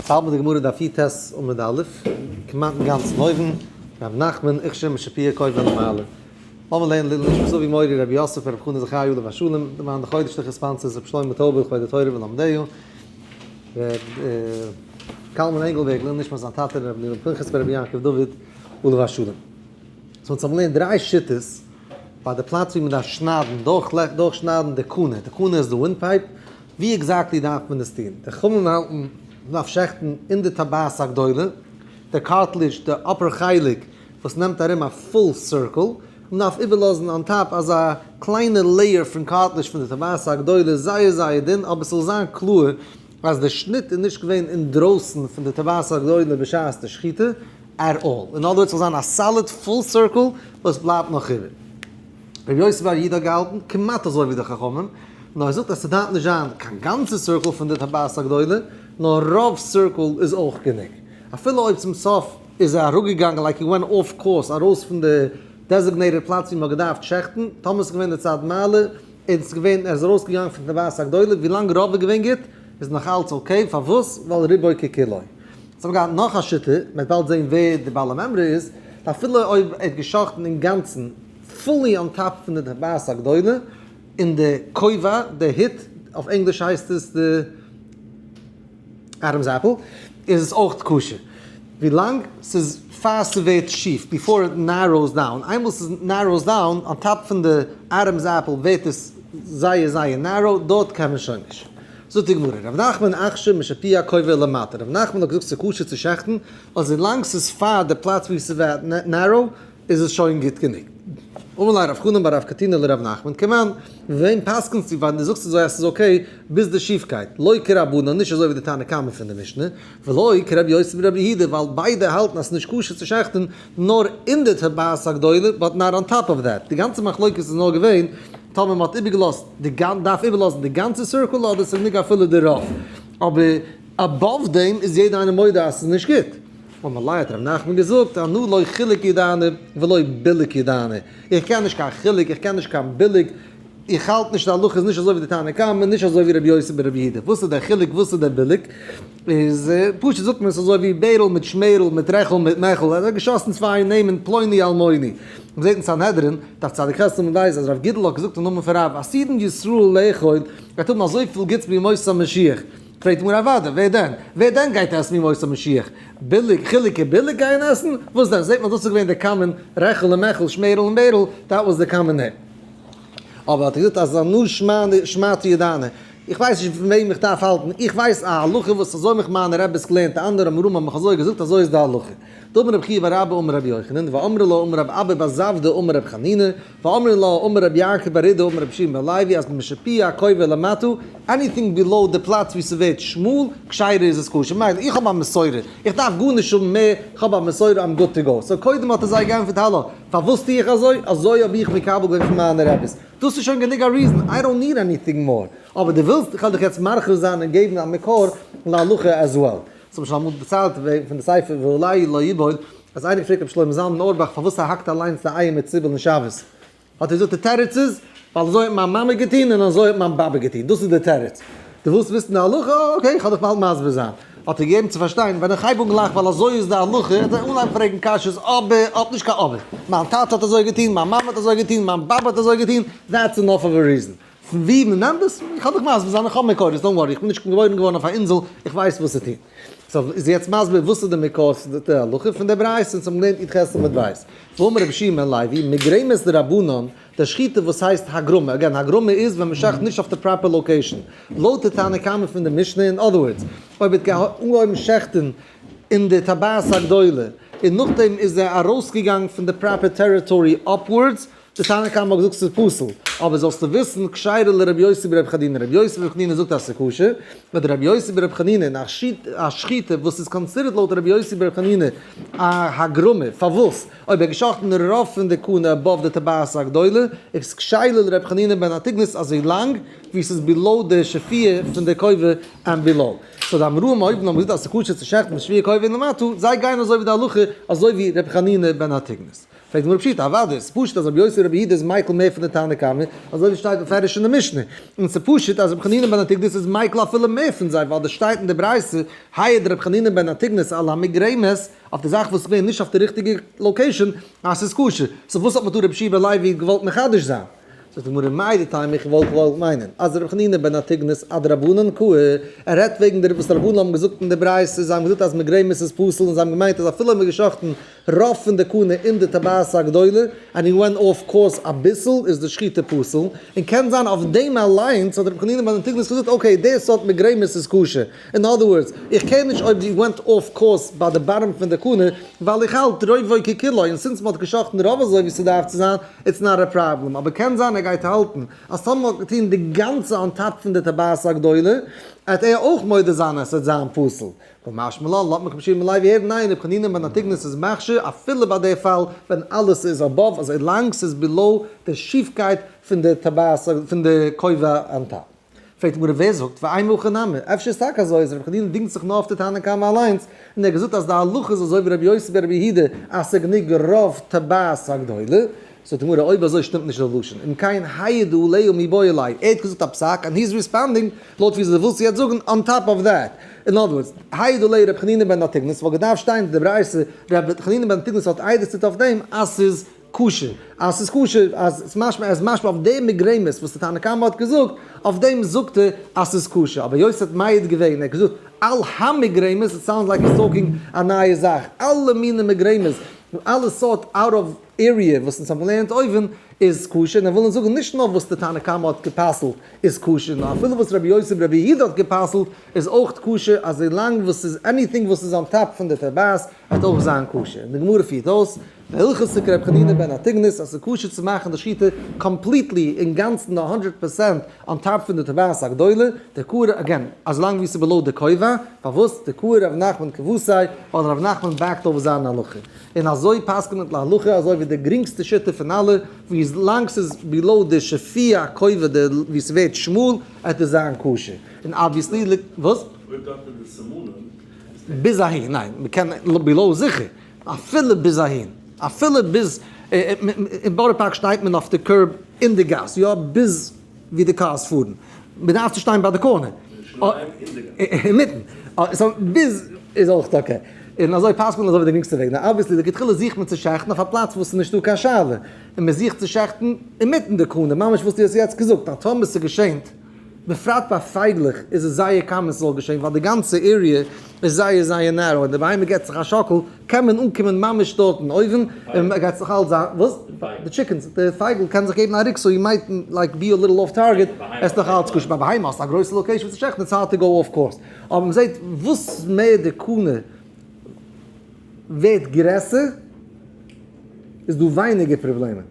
האלט מען די גמרא דף י"ט עמוד א', כמעט אינגאנצן אויבן, ר' נחמן, אכשר משפיע כובע למעלה. לאמיר לערנען לעילוי נשמת אבי מורי רבי יוסף ברב חנא זכרי' עליו השלום, למען די חודש'ליכע sponsors רבי שלמה טויבער לכבוד התורה ולומדיה, ר' קלמן ענגלבערג לעילוי נשמת זיין טאטע רבי אליהו פנחס ברבי יעקב דוד עליו השלום. so אונז האבן געלערנט דריי שיטות ביי די פלאץ ווי מען דארף שניידן, דורכשניידן די קנה, די קנה איז די windpipe, ווי exactly דארף מען עס טון? די חכמים האלטן מען דארף שעכטן אין די טבעת הגדולה, די cartilage, די upper חלק וואס נעמט ארום א full circle, מען דארף איבערלאזן on top אזא קליינע layer פון cartilage פון די טבעת הגדולה, זייער זייער דין, אבער ס'זאל זיין קלאר אז די שניט איז נישט געווען אינדרויסן פון די טבעת הגדולה בשעת די שחיטה at all. אין other words ס'זאל זיין א solid full circle וואס בלייבט נאך איבער. רבי יוסי בר יהודה האט געהאלטן כמעט אזוי ווי די חכמים, נאר ער זאגט אז ס'דארף נישט זיין קיין גאנצע circle פון די טבעת הגדולה, נאר רוב circle איז אויך גענוג. אפילו אויב צום סוף איז ער אראפגעגאנגען like he went off course ארויס פון די designated פלאץ ווי מ'האט געדארפט שעכטן, טאמער ס'איז געווען די צד מעלה און ס'איז געווען ער איז ארויסגעגאנגען פון טבעת הגדולה, ווילאנג רוב איז געווען גוט איז נאך אלץ okay, פארוואס? ווייל רובו ככולו. אונז האבן געהאט נאך א שיטה, מ'וועט באלד זען ווער די בעל המימרא איז, אפילו אויב ער האט געשאכטן אינגאנצן fully on top פון די טבעת הגדולה, אין די כובע, די הוט, אויף ענגליש הייסט עס די Adam's apple, איז עס אויך כשר. ווילאנג ס'איז פאר ס'ווערט שיף, before it narrows down, איינמאל ס'איז narrows down, on top פון די Adam's apple ווערט עס זייער זייער narrow, דארט קען מען שוין נישט. זאגט די גמרא, ר' נחמן אכשר משפי הכובע למטה, ר' נחמן האט געזאגט ס'איז כשר צו שעכטן, אזוי לאנג ס'איז פאר די פלאץ וואו ס'ווערט narrow, איז עס שוין גוט גענוג. אמר ליה רב חנן בר רב קטינא לרב נחמן, כמאן, וועם פסק'נסטו ווען דו זאגסט אזוי אז ס'איז okay ביז די שיפקייט, לא כרבנן, נישט אזוי ווי די תנא קמא פון די משנה, ולא כרבי יוסי ברבי יהודה, ווייל ביידע האלטן אז ס'איז נישט כשר צו שעכטן נאר אין די טבעת הגדולה, but not on top of that. די גאנצע מחלוקת איז נאר געווען טאמער מ'האט איבערגעלאזט די גאנ דארף איבערלאזן די גאנצע circle אדער ס'איז גענוג אפילו די רוב. אבער above דעם איז יעדער איינער מודה אז ס'איז נישט גוט. אמר ליה האט ר' נחמן געזאגט, אנא לא חילוק ידענא ולא בילוק ידענא, איך קען נישט קיין חילוק, איך קען נישט קיין בילוק, איך האלט נישט די הלכה איז נישט אזוי ווי די תנא קמא, נישט אזוי ווי רבי יוסי ברבי יהודה, וואס איז דער חילוק וואס איז דער בילוק, איז פשוט זאגט מען עס אזוי ווי בערל מיט שמערל מיט רעכל מיט מעכל, ער האט געשאסן צוויי נעמען פלוני אלמוני, מען זעט אין סנהדרין, דף צדיק ח' עמוד ב', אז רב גידל האט געזאגט אין נאמען פון רב, עתידין ישראל לאכול, גייט האבן אזויפיל גוטס בימות המשיח. פרעגט מיר אוודאי, ווער דען? ווער דען גייט עסן מימות המשיח? ביליג, חילוק און ביליג גייען עסן? וואס דען? זעט מען דאס איז געווען די common רעכל און מעכל, שמערל און בערל, that was the common name. אבער האט ער געזאגט אז אנא שמעתי ידענא, איך ווייס נישט פון וועם איך דארף האלטן, איך ווייס א הלכה וואס אזוי האבן מיך מיינע רעבעס געלערנט, די אנדערע אמוראים האבן מיך אזוי געזאגט, אזוי איז די הלכה. דאמר רב חייא בר אבא אמר רבי יוחנן, ואמרי לה אמר רב אבא בר זבדא אמר רב חנינא, ואמרי לה אמר רבי יעקב בר אידי אמר רבי שמעון בן לוי אז משפי הכובע למטה, anything below די פלאץ ווי ס'ווערט שמאל, כשרה איז עס כשר, מילא איך האב א מסורה, איך דארף גארנישט האבן מער, איך האב א מסורה I'm good to go. so קודם האט ער זיי געענטפערט האלא, פארוואס טו איך אזוי? אזוי האב איך מקבל געווען פון מיינע רעביס, דאס איז שוין גענוג א reason, I don't need anything more, אבער דו ווילסט איך וועל דיך יעצט מרחיב זיין און געבן א מקור להלכה as well. ס'האט מיר שוין אמאל דערציילט פון די ספר ואולי לא יבול, אז איינער פרעגט רבי שלמה זלמן אויערבאך פארוואס ער האקט אליינס די אייער מיט ציבל אין שבת, האט ער געזאגט די תירוץ איז, ווייל אזוי האט מיין מאמע געטון און אזוי האט מיין באבע געטון, דאס איז די תירוץ. דו ווילסט וויסן די הלכה? okay, איך וועל דיך באלד מסביר זיין. האט ער געגעבן צו פארשטיין, ווען איך הייב אן גלייך ווייל אזוי איז די הלכה, וועט ער אנהייבן פרעגן קשיות, אבער, האט נישט קיין אבער. מיין טאטע האט אזוי געטון, מיין מאמע האט אזוי געטון, מיין באבע האט אזוי געטון, that's enough of a reason. פון ווי מען נעמט דאס? איך האב דיך מסביר זיין, איך האב מקורות, don't worry, איך בין נישט געבוירן געווארן אויף א אינזל, איך ווייס וואס צו טון. so איז יעצט מסביר וואס איז די מקור פון די הלכה פון די ברייתא, אונז האבן געלערנט י"ח עמוד ב'. ואמר רבי יהושע בן לוי, מגרמת דרבנן, די שחיטה וואס הייסט הגרמה, again הגרמה איז ווען מען שעכט נישט אויף די proper location, לויט די תנא קמא פון די משנה, אין other words, אויב האט אנגעהויבן שעכטן אין די טבעת הגדולה, און נאכדעם איז ער ארויסגעגאנגען פון די proper territory upwards, די תנא קמא האט געזאגט ס'איז פסול, אבער זאלסטו וויסן, כשרה לרבי יוסי ברבי חנינא, רבי יוסי ברבי חנינא זאגט אז ס'איז כשר, באט רבי יוסי ברבי חנינא אין א שחיטה וואס איז considered לויט רבי יוסי ברבי חנינא א הגרמה, פארוואס אויב ער האט געשאכטן רוב פון די קנה above די טבעת הגדולה, איז כשרה לרבי חנינא בן אנטיגנוס אזוי לאנג ווי ס'איז below די שפיעה פון די כובע and below. so די אמוראים אויבן האבן געזאגט אז ס'איז כשר צו שעכטן משפיע כובע און למטה, זיי גייען אזוי ווי די הלכה אזוי ווי רבי חנינא בן אנטיגנוס. פרעגט די גמרא פשיטא, אוודאי, ס'איז פשוט אז רבי יוסי ברבי יהודה איז מיקל מער פון די תנא קמא, אזוי ווי שטייט מפורש אין די משנה, און ס'איז פשוט אז רבי חנינא בן אנטיגנוס איז מיקל אפילו מער פון זיי, ווייל דאס שטייט אין די ברייתא, העיד רבי חנינא בן אנטיגנוס על המגרמת, אויף די זאך וואס איז געווען נישט אויף די ריכטיגע location, אז ס'איז כשר. so וואס האט מען דא רבי יהושע בן לוי געוואלט מחדש זיין? זאגט די גמרא מהו דתימא איך וואלט געוואלט מיינען אז רבי חנינא בן אנטיגנוס אדרבנן קאי, ער רעדט וועגן די וואס די רבנן האבן געזאגט אין די ברייתא, זיי האבן געזאגט אז מגרמת איז פסול און זיי האבן געמיינט אז אפילו האט מען געשחט'ן רוב פון די קנה אין די טבעת הגדולה and he went off course אביסל איז די שחיטה פסול, און קען זיין אויף דעם אליינס האט רבי חנינא בן אנטיגנוס געזאגט okay די סארט מגרמת איז כשר. in other words, איך care נישט אויב די went off course ביי די bottom פון די קנה, ווייל איך האלט רובו ככולו, און since מ'האט געשחט'ן רוב אזוי ווי ס'דארף צו זיין, it's not a problem. אבער קען זיין ער גייט האלטן אז טאמער מ'האט געטון די גאנצע on top פון די טבעת הגדולה, עט ער אויך מודה זיין אז ס'וועט זיין פסול. קא משמע לן, לאזט מיך רבי יהושע בן לוי הערן, ניין, רבי חנינא בן אנטיגנוס איז מכשיר אפילו ביי די פאל ווען אלעס איז above, אזוי לאנג ס'איז below די שיפקייט פון די טבעת פון די כובע on top. פרעגט די גמרא ווער זאגט ואימא הכי נמי, אפשר איז טאקע אזוי אז רבי חנינא דינגט זיך נאר אויף די תנא קמא אליינס, און ער האט געזאגט אז די הלכה איז אזוי ווי רבי יוסי ברבי יהודה אז ס'איז גענוג רוב טבעת הגדולה, זאגט די גמרא אויב אזוי שטימט נישט די לשון, אם כן העיד עליה מיבעי ליה, ער האט געזאגט א פסק and he's responding לויט ווי אזוי דו ווילסט יעצט זאגן on top of that, in other words, העיד עליה רבי חנינא בן אנטיגנוס וואלט געדארפט שטיין אין די ברייתא רבי חנינא בן אנטיגנוס האט עדות אויף דעם אז ס'איז כשר, אז ס'איז כשר, אז ס'איז משמע, ער איז משמע אויף דעם מגרמת וואס די תנא קמא האט געזאגט, אויף דעם זאגט ער אז ס'איז כשר, אבער היות ער האט מעיד געווען, ער האט געזאגט על המגרמת, it sounds like he's talking א נייע זאך, אלע מיני מגרמת, אלע סארט out of area וואס אונז האבן געלערנט אויבן איז כשר, און ער וויל אונז זאגן נישט נאר וואס די תנא קמא האט גע'פסל'ט איז כשר, נאר אפילו וואס רבי יוסי ברבי יהודה האט גע'פסל'ט איז אויך כשר, אזוי לאנג וואס ס'איז anything וואס איז on top פון די טבעת וועט אויך זיין כשר, און די גמרא פירט אויס. והלכתא כרבי חנינא בן אנטיגנוס אז ס'איז כשר צו מאכן די שחיטה completely אינגאנצן א הונדרעט percent on top פון די טבעת הגדולה, דקאי again אז לאנג ווי ס'איז below די כובע, פארוואס דקאי ר' נחמן כוותיה, ווייל ר' נחמן back ט אויף זיין הלכה, און אזוי פסק'נט מען להלכה אזוי ווי די גרינגסטע שיטה פון אלע, ווי לאנג ס'איז below די שפי הכובע די ווי ס'ווערט שמאל עט עס זיין כשר, און obviously וואס? אויב דארף מען די סימנים. ביז אהין, ניין, מ'קען below זיכער. אפילו ביז אהין, אפילו ביז, אין בארא פארק שטייט מען אויף די curb אין די גאס, יא ביז ווי די cars פארן, מען דארף צו שטיין ביי די corner, אינמיטן, so ביז איז אויך okay, און אזוי פסק'נט מען אזוי ווי די גרינגסטע וועג, נאר obviously לכתחילה זוכט מען צו שעכטן אויף א פלאץ וואס איז נישטא קיין שאלה, און מען זוכט צו שעכטן אינמיטן די corner, ממש וואס דו האסט יעצט געזאגט, אז טאמער ס'געשענט. בפרט ביי פייגלעך איז עס זייער common ס'זאל געשען ווייל די גאנצע area איז זייער זייער narrow און די בהמה געט זיך א שאקל קען מען אנקומען ממש דארטן אויבן און מ'גייט זיך אלץ זיין וואס? די chickens די פייגל קען זיך געבן א ריק so you might like be a little off target עס נאך אלץ כשר ביי בהמה האסטו א גרויסע location וואס צו שעכטן it's hard to go off course אבער מ'זעט וואס מער די קנה ווערט גרעסער איז דא ווייניגער פראבלעמען.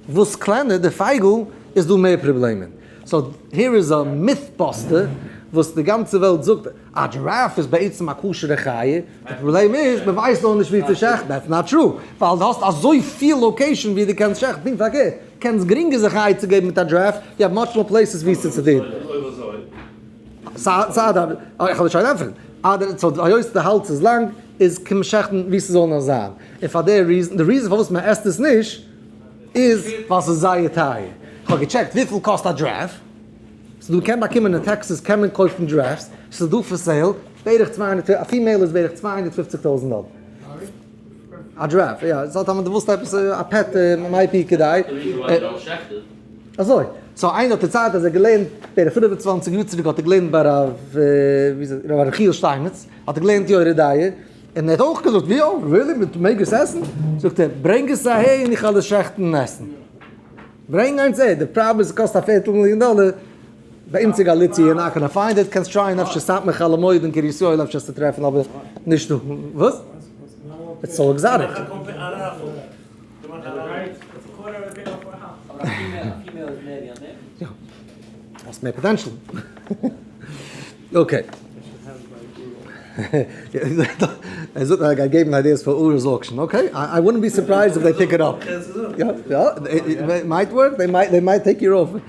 וואס קלענער די פייגל איז דא מער פראבלעמען. so here איז א myth buster וואס די גאנצע וועלט זאגט א דזשיראף איז בעצם א כשר'ע חיה, די פראבלעם איז מען ווייסט נאר נישט ווי צו שעכטן, that's not true, ווייל דו האסט אזויפיל location ווי דו קענסט שעכטן, פונקט פארקערט, קענסט גרינגער זיך א עצה געבן מיט א דזשיראף, you have much more places ווי צו טון. איך וועל שוין ענטפערן. אדער so היות די האלז איז לאנג איז קען מען שעכטן ווי ס'זאל נאר זיין. און פאר די reason, די reason פארוואס מען עסט עס נישט איז ווייל ס'איז זייער טייער. כ'האב געטשעקט וויפיל קאסט א דזשיראף. ס'איז דא קען באקומען אין טעקסעס קען מען קויפן giraffes. ס'איז דא for sale בערך 200, א female איז בערך 250 טויזנט דאלער. א דזשיראף, יא. ס'האט אמאל דו ווילסט עפעס א pet might be כדאי. אזוי. so איינער האט דערציילט אז ער האט געלערנט בערך 25 יאר צוריק האט ער געלערנט ביי רב רב יחיאל שטיינמעץ האט ער געלערנט יורה דעה און ער האט אויך געזאגט ווי אויך really מען מעג עס עסן? זאגט ער ברענג עס אהער און איך וועל עס שעכטן און עסן. ברענג איינס אהער, די פראבלעם איז עס קאסט א פערטל מיליאן דאלער, ביי אונז אין גאליציע you're not gonna find it, קענסט try ען אפשר סאטמאר חול המועד אין קרית יואל אפשר עס צו טרעפן אבער נישט דא. וואס? it's so exotic. האסט מער potential. okay. ער זאגט אז ער גייט געבן ideas פאר אורי'ס auction. okay. I wouldn't be surprised if they pick it up. יא יא. might work. they might they might take your offer.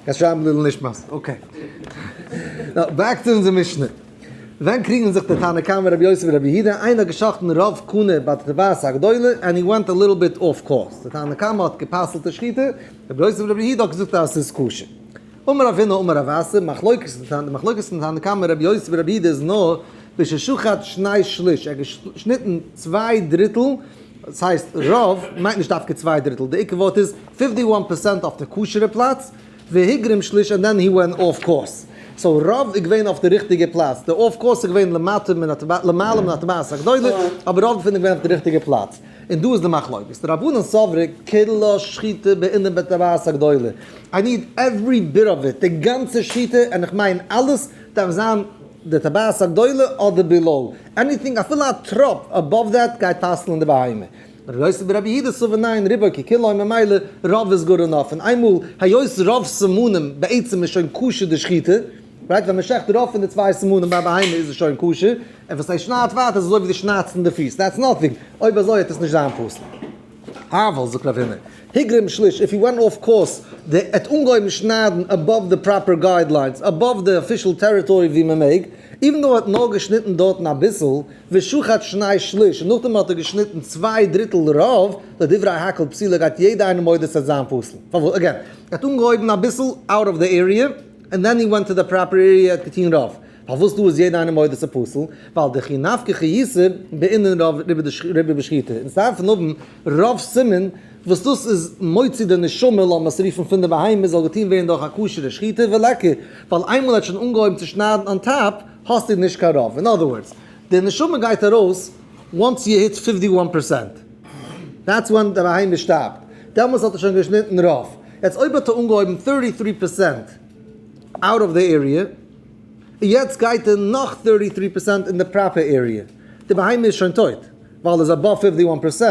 קענסט שרייבן לעילוי נשמת. okay. now back to אונזער משנה. ווען קריגן זיך די תנא קמא רבי יוסי ורבי יהודה? איינער האט געשחט'ן רוב קנה ביי די טבעת הגדולה and he went a little bit off course. די תנא קמא האט גע'פסל'ט די שחיטה, רבי יוסי ורבי יהודה האט געזאגט אז עס איז כשר. אמר רב הונא אמר רב אסי, מחלוקת די מחלוקת פון תנא קמא רבי יוסי ורבי יהודה איז נאר בששחט שני שליש, ער האט געשניטן צוויי דריטל, דאס הייסט רוב מיינט נישט דווקא צוויי דריטל, די עיקר ווארט איז 51% אויף די כשר'ע פלאץ, והגרים שליש and then he went off course. So רוב איז געווען אויף די ריכטיגע פלאץ, די off course איז געווען למטה מן הטבעת, למעלה מן הטבעת הגדולה, אבער רוב דערפון איז געווען אויף די ריכטיגע פלאץ. און דא איז די מחלוקת. די רבנן סברי כולה שחיטה בעינן בטבעת הגדולה. I need every bit of it, די גאנצע שחיטה, און איך מיין אלעס, דארף זיין די טבעת הגדולה אדער below. Anything, אפילו א טראפ above that גייט פסל'ן די בהמה. רבי יוסי ברבי יהודה סבר ניין רובו ככולו ממילא רוב איז good enough. און איינמאל היות רוב סימנים בעצם איז שוין כשר די שחיטה, right, ווען מען שעכט רוב פון די צוויי סימנים ביי בהמה איז עס שוין כשר, און וואס ער שניידט ווייטער איז אזוי ווי די שניידסט אין די פיס, that's nothing, אויב אזוי וועט עס נישט זיין פסול. אבל זאגט רב הונא, הגרים שליש, if he went off course, די האט אנגעהויבן שניידן above the proper guidelines, above the official territory ווי מען מעג, even though ער האט נאר געשניטן דארטן אביסל, ושחט שני שליש, און נאכדעם האט ער געשניטן צוויי דריטל רוב, לדברי הכל פסולה גייט יעדע איינער מודה ס'וועט זיין פסול. פארוואס? Again, ער האט אנגעהויבן אביסל out of the area, and then he went to the proper area האט געטון רוב. פארוואס דא איז יעדע איינער מודה ס'איז פסול? ווייל דכי נפקא חיותא בעינן רוב רובא בשחיטה. אונז דארפן האבן רוב סימן וואס דאס איז מוציא די נשמה לאמיר עס רופן פון די בהמה זאל געטון ווערן דורך א כשר'ע שחיטה וליכא, ווייל איינמאל ער האט שוין אנגעהויבן צו שניידן on top האסטו נישט קיין רוב. In other words, די נשמה גייט ארויס once you hit 51%. That's when די בהמה שטארבט. דעמאלטס האט ער שוין געשניטן רוב. יעצט אויב האט ער אנגעהויבן 33% out of the area, יעצט גייט ער נאך 33% אין די proper area. די בהמה איז שוין טויט, ווייל ער איז above 51%.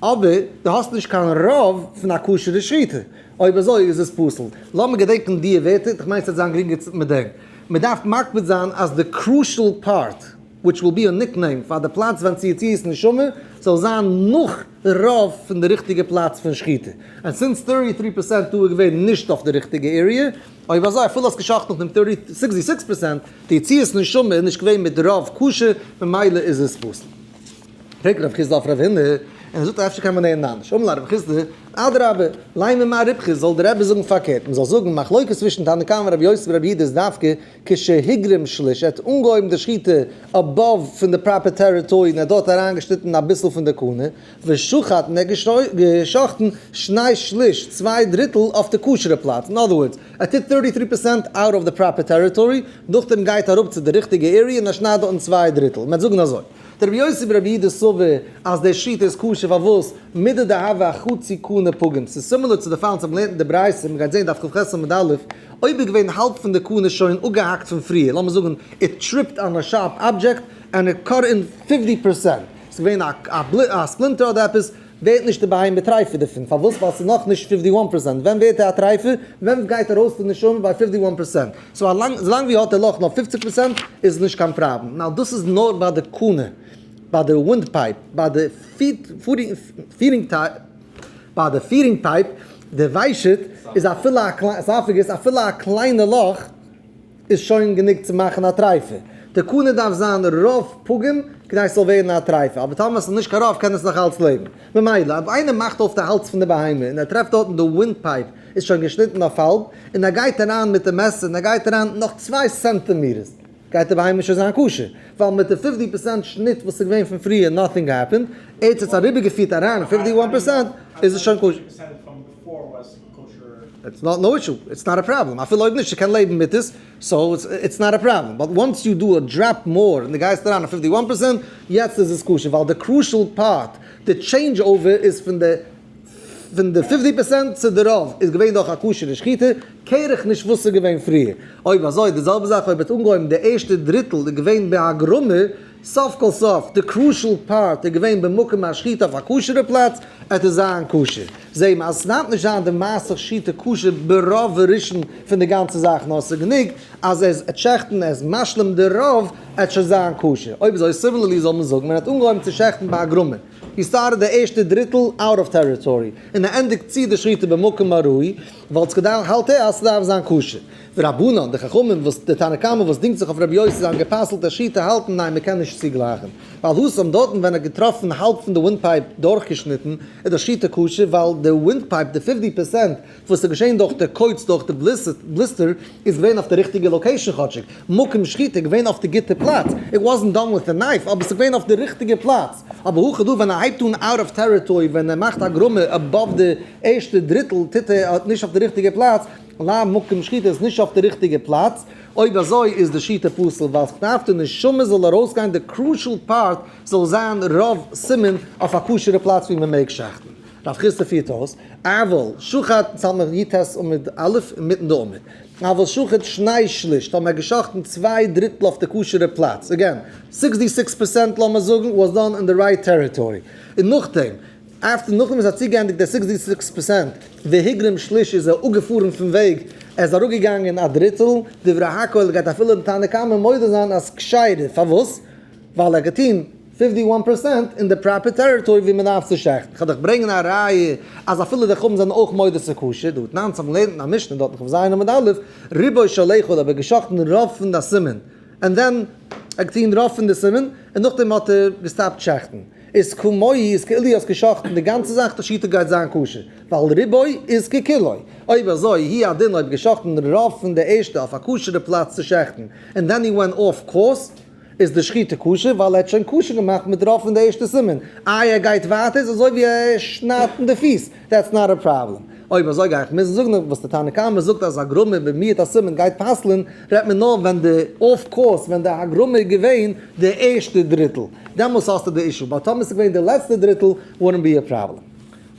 אבער דו האסט נישט קיין רוב פון א כשר'ע שחיטה. אויב אזוי איז עס פסול. לאמיר געדענקען די ווערטער, איך מיין ס'וועט זיין גרינגער מיט דעם. מען דארף מקפיד זיין אז די crucial part, which will be a nickname פאר די פלאץ ווען צו יציאת נשמה, זאל זיין נאך רוב פון די ריכטיגע פלאץ פון שחיטה. And since 33% דא איז געווען נישט אויף די ריכטיגע area, אויב אזוי אפילו האסט געשאכטן נאך דעם 66%, די יציאת נשמה איז נישט געווען מיט רוב כשר, ממילא איז עס פסול. פרעגט רב חסדא אויף רב הונא, און ער זאגט אפשר קען מען לערנען אנדערש. אמר ליה רב חסדא, אדרבה, לימא מר ריפכא, זאל דער רבי זאגן פארקערט, מען זאל זאגן מחלוקת צווישן תנא קמא רבי יוסי ורבי יהודה איז דווקא כשהגרים שליש, ער האט אנגעהויבן די שחיטה above פון די proper territory און ער האט דארט אריינגעשניטן אביסל פון די קנה, ושחט און ער האט געשחטן שני שליש, צוויי דריטל אויף די כשר'ע פלאץ, in other words, ער טוט 33% out of the proper territory, נאכדעם גייט אראפ צו די ריכטיגע area און ער שניידט דארטן צוויי דריטל, מען וועט זאגן אזוי. דער רבי יוסי ברבי יהודה סבר אז דער שחיטה איז כשר פארוואס מידי דהוה אחצי קנה פגום, ס'איז similar צו די פאל וואס מ'לערנט אין די ברייתא, מ'גייט זען דף כ"ח עמוד א', אויב איז געווען האלב פון די קנה שוין אפגעהאקט פון פריער, לאמיר זאגן it tripped on a sharp object and it cut in 50%, ס'איז געווען א splinter אדער עפעס, ווערט נישט די בהמה טרייפה דערפון, פארוואס? ווייל ס'איז נאך נישט 51%, ווען ווערט ער א טרייפה? ווען גייט ארויס די נשמה ביי 51%? So אזאלאנג ווי האט דער לאך נאר 50% איז נישט קיין פראבלעם. Now דאס איז נאר ביי די קנה, ביי די wind pipe, ביי די feeding ביי די feeding pipe, די ושט איז אפילו א esophagus, אפילו א קליינע לאך איז שוין גענוג צו מאכן א טרייפה. די קנה דארף זיין רוב פגום כדי ס'זאל ווערן א טרייפה, אבער טאמער ס'איז נישט קיין רוב קען עס נאך אלץ לעבן. ממילא אויב איינער מאכט אויף די האלז פון די בהמה און ער טרעפט דארטן די wind pipe איז שוין געשניטן אויף האלב, און ער גייט אריין מיט די מעסער און ער גייט אריין נאך 2 centimeters, גייט די בהמה שוין זיין כשר, ווייל מיט די 50% שניט וואס איז געווען פון פריער nothing happened, ער האט עס אריבערגעפירט אריין 51% איז עס שוין כשר. It's not no issue, it's not a problem. אפילו אויב נישט, ער קען לעבן מיט עס, so it's not a problem. But once you do a drop more, און דו גייסט אריין אויף 51%, יעצט איז עס כשר, ווייל the crucial part, the change over איז פון די 50% צו די רוב, איז געווען דאך א כשר'ע שחיטה, care איך נישט וואס איז געווען פריער. אויב אזוי, די זעלבע זאך אויב האט אנגעהויבן די ערשטע דריטל איז געווען בהגרמה, סוף כל סוף, the crucial part איז געווען במקום השחיטה אויף א כשר'ע פלאץ, עט עס זיין כשר. זעהן מיר אז עס דארף נישט זיין די מעשה שחיטה כשר ברוב הראשון פון די גאנצע זאך נאר עס איז גענוג אז עס עט שעכטן עס משלים די רוב עט שוין זיין כשר. אויב אזוי similarly זאל מען זאגן מען האט אנגעהויבן צו שעכטן ביי א גרמא he started די ערשטע דריטל out of territory און ער ענדיגט צו די שחיטה במקום הראוי וואלט געדארפט האלט ער אז ס'דארף זיין כשר. ורבנן, די חכמים וואס די תנא קמא וואס דינגט זיך אויף רבי יוסי זיי האבן גע'פסל'ט די שחיטה האלטן ניין מ'קען נישט צוגלייכן. ווייל התם דארטן ווען ער האט געטראפן האלב פון די windpipe דורכגעשניטן איז די שחיטה כשר ווייל די windpipe די 50 פערסענט וואס איז געשען דורך די קוץ דורך די blister איז געווען אויף די ריכטיגע location כאטשיג מקום שחיטה איז געווען אויף די גוטע פלאץ it wasn't done with a knife אבער ס'איז געווען אויף די ריכטיגע פלאץ אבער הכא דא ווען ער הייבט אן out of territory ווען ער מאכט א גרמא above די ערשטע דריטל טוט ער נישט אויף די ריכטיגע פלאץ לאו מקום שחיטה איז נישט אויף די ריכטיגע פלאץ, אויב אזוי איז די שחיטה פסול ווייל ס'דארף די נשמה זאל ארויסגיין די crucial part זאל זיין רוב סימן אויף א כשר'ע פלאץ ווי מ'מעג שעכטן. רב חסדא פירט אויס, אבל שחט סמך י ט עמוד א' אינמיטן די עמוד, אבל שחט שני שליש טאמער ער האט געשחטן צוויי דריטל אויף די כשר'ע פלאץ, again, 66% לאמיר זאגן was done in the right territory, און נאכדעם after נאכדעם איז ער צוגעענדיגט די 66% והגרים שליש איז ער אפגעפארן פון וועג, ער איז אראפגעגאנגען א דריטל, דברי הכל גייט אפילו די תנא קמא מודה זיין אז כשרה, פארוואס? ווייל ער האט געטון 51% אין די proper territory ווי מען דארף צו שעכטן. כ'וועל דיך ברענגען א ראיה אז אפילו די חכמים זענען אויך מודה ס'איז כשר, דא תנן צו לערנט אין א משנה דארט אין כ"ז עמוד א', רובו של אחד האט ער געשחטן רוב פון די סימן, and then ער האט געטון רוב פון די סימן, און נאכדעם האט ער געסטאפט שעכטן. איז כמוהו איז כאילו האסט געשחטן די גאנצע זאך די שחיטה גייט זיין כשר, ווייל רובו איז ככולו. אויב אזוי הוא הדין אויב געשחטן רוב פון די ערשטע אויף א כשר'ע פלאץ צו שעכטן, and then he went off course, איז די שחיטה כשר ווייל ער האט שוין כשר געמאכט מיט רוב פון די ערשטע סימן. איי ער גייט ווייטער איז אזוי ווי ער שניידט אין די פיס, that's not a problem. אויב אזוי גיי איך מוזן זאגן וואס די תנא קמא זאגט אז הגרמא במיעוט הסימן גייט פסל'ן, רעדט מען נאר ווען די off course ווען די הגרמא איז געווען די ערשטע דריטל, דעמאלס האסטו די issue, but טאמער ס'איז געווען די לעצטע דריטל wouldn't be a problem.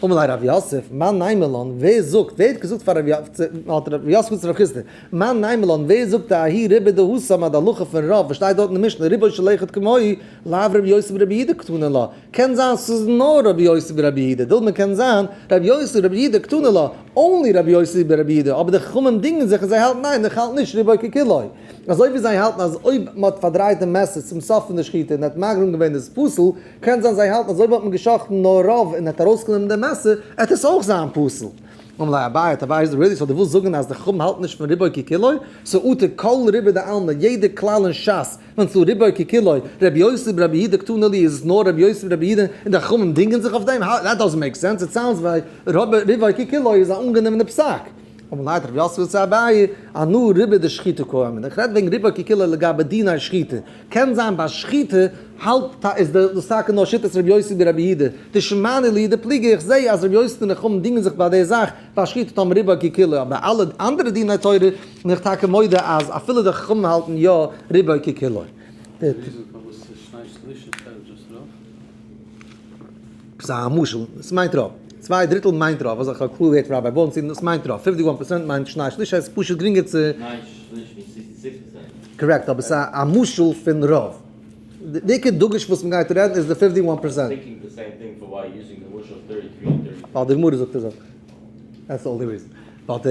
אמר ליה רב יוסף, מאן נימא לן, ווער זאגט, ווער האט געזאגט פאר רב יוסף, האט רב יוסף געזאגט צו רב חסדא, מאן נימא לן, ווער זאגט ההיא ריבא דהתם אז די הלכה פון רוב וואס שטייט דארט אין די משנה רובו של אחד כמוהו, לאו רבי יוסי ברבי יהודה קתני לה, קען זיין ס'איז נאר רבי יוסי ברבי יהודה, דילמא קען זיין רבי יוסי ברבי יהודה קתני לה, only רבי יוסי ברבי יהודה, אבער די חכמים דינגען זיך און זיי האלטן ניין, איך האלט נישט רובו ככולו. אזוי ווי זיי האלטן אז אויב מ'האט פארדרייט די מעסער צום סוף פון די שחיטה און ער האט מגרים געווען איז פסול, קען זיין זיי האלטן אז אויב האט מען געשחט'ן נאר רוב און ער האט ארויסגענומען די מעסער, עט עס אויך זיין פסול. אמר ליה אביי, האט אביי געזאגט, really? So דו ווילסט זאגן אז די חכמים האלטן נישט פון רובו ככולו? So אטו כל רובא דעלמא, יעדע כלל אין שס, ווען ס'דא רובו ככולו, רבי יוסי ברבי יהודה קתני להו איז עס נאר רבי יוסי ברבי יהודה און די חכמים דינגען זיך אויף דעם? That doesn't make sense, it sounds ווי רובו ככולו איז א אנגענומענע פסק. אמר ליה האט רבי יוסי צו אביי, אנא רובא דשחיטה קאמינא, איך רעד וועגן רובו ככולו לגבי דיני שחיטה, קען זיין ביי שחיטה האלט איז דאס טאקע נאר שיטת רבי יוסי ברבי יהודה, דשמענא להו דפליגי, איך זעה אז רבי יוסי און חכמים דינגען זיך ביי די זאך ביי שחיטה טאמער רובו ככולו, אבער אלע אנדערע דיני תורה בין איך טאקע מודה אז אפילו די חכמים האלטן יא רובו ככולו. די reason פארוואס ס'איז שני שליש instead of just רוב? ס'איז א משל, ס'מיינט רוב. צוויי דריטל מיינט רוב, אזוי כ'האב קלאר געהערט פון ראביי בורנשטיין, דאס מיינט רוב, 51% מיינט שני שליש, הייסט פשוט גרינגער צו. שני שליש מיינט 66%. Correct, אבער ס'איז א משל פון רוב. די עיקר דגוש וואס מ'גייט רעדן איז די 51%. ווייל די גמרא זאגט אזוי. That's the only reason. But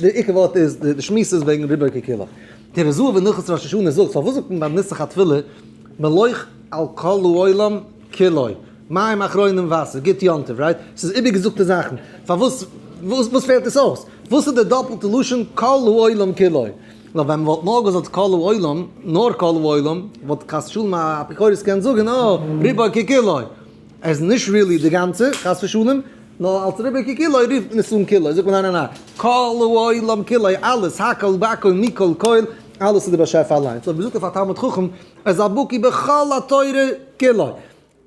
די עיקר ווארט איז, די שמועס איז וועגן רובו ככולו. טורי זהב אין הלכות ראש השנה זאגט, פארוואס זאגט מען ביים נוסח התפילה מלוך על כל העולם כולו, מים אחרונים וואסער, גוט יום טוב, right? ס'איז איבערגעזאגטע זאכן. פארוואס, וואס פעלט עס אויס? וואס איז די דאפלטע לשון כל העולם כולו? נאר ווען מ'וואלט נאר געזאגט כל העולם, נאר כל העולם, וואלט חס ושלום א אפיקורס געקענט זאגן, אה, רובו ככולו. ער איז נישט really די גאנצע, חס ושלום, נאר אלס רובו ככולו רופט מען עס אן כולו, זאגט מען ניין ניין ניין, כל העולם כולו, אלעס, הכל בכל מכל כל, אלעס איז דער באשעפער אליינס. אויב מ'זאגט אויף א תלמיד חכם, ער איז א בקי בכל התורה כולו.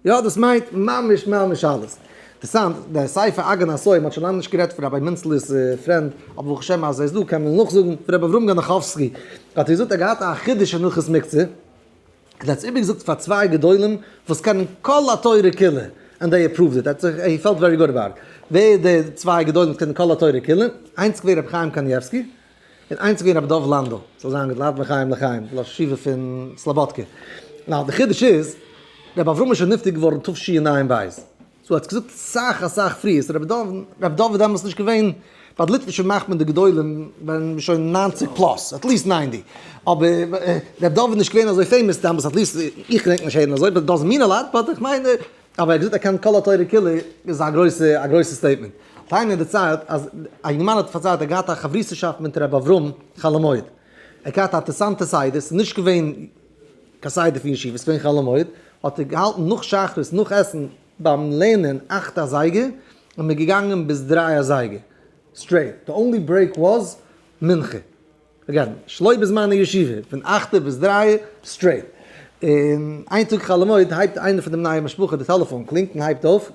יא, דאס מיינט ממש ממש אלעס. אינטערעסאנט, דער ספר אגן עשוי, מ'האט שוין לאנג נישט גערעדט פון רבי מינצלער'ס friend, אבער ברוך השם אז ער איז דא קען מען נאכזאגן, פון רבי אברהם גענאכאווסקי, האט ער געזאגט ער האט געהאט א חידוש אין הלכות מוקצה, ער האט עס איבערגעזאגט פאר צוויי גדולים וואס קענען כל התורה כולה, and they approved it, ער האט זיך, he felt very good about it. ווער די צוויי גדולים וואס קענען כל התורה כולה? איינס איז געווען רבי חיים קאניעווסקי, און איינס איז געווען רבי דוב לאנדא, זאל זיין געלויבט לחיים לחיים, ראש ישיבה פון סלאבאדקע. Now די חידוש איז, רבי אברהם איז שוין נפטר געווארן תשע"ב. So האט געזאגט סאך אסאך פריער, so רבי דוד, רבי דוד דעמאלטס נישט געווען, ביי די ליטווישע מאכט מען די גדולים ווען מ'איז שוין 90 plus, at least 90. אבער רבי דוד איז נישט געווען אזוי famous דעמאלטס, at least איך געדענק נישט הערן אזוי, but doesn't mean a lot, but איך מיין, אבער ער האט געזאגט ער קען כל התורה כולה, איז א גרויסע, א גרויסע statement. האט איינער דערציילט אז א יונגערמאן האט פארציילט ער האט געהאט א חברותא'שאפט מיט רבי אברהם חול המועד. ער האט געהאט א אינטערעסאנטע סדר, ס'איז נישט געווען קיין סדר פון ישיבה, ס'איז געווען חול המועד, האט ער געהאלטן נאך שחרית, נאך עסן, ביים לערנען 8 אזייגער, און מ'איז געגאנגען ביז 3 אזייגער. Straight. The only break was מנחה. Again, שלא בזמן הישיבה, פון 8 ביז 3, straight. און איין טאג חול המועד הייבט איינער פון דעם נייעם משפחה די טעלעפאן קלינגט און הייבט אויף.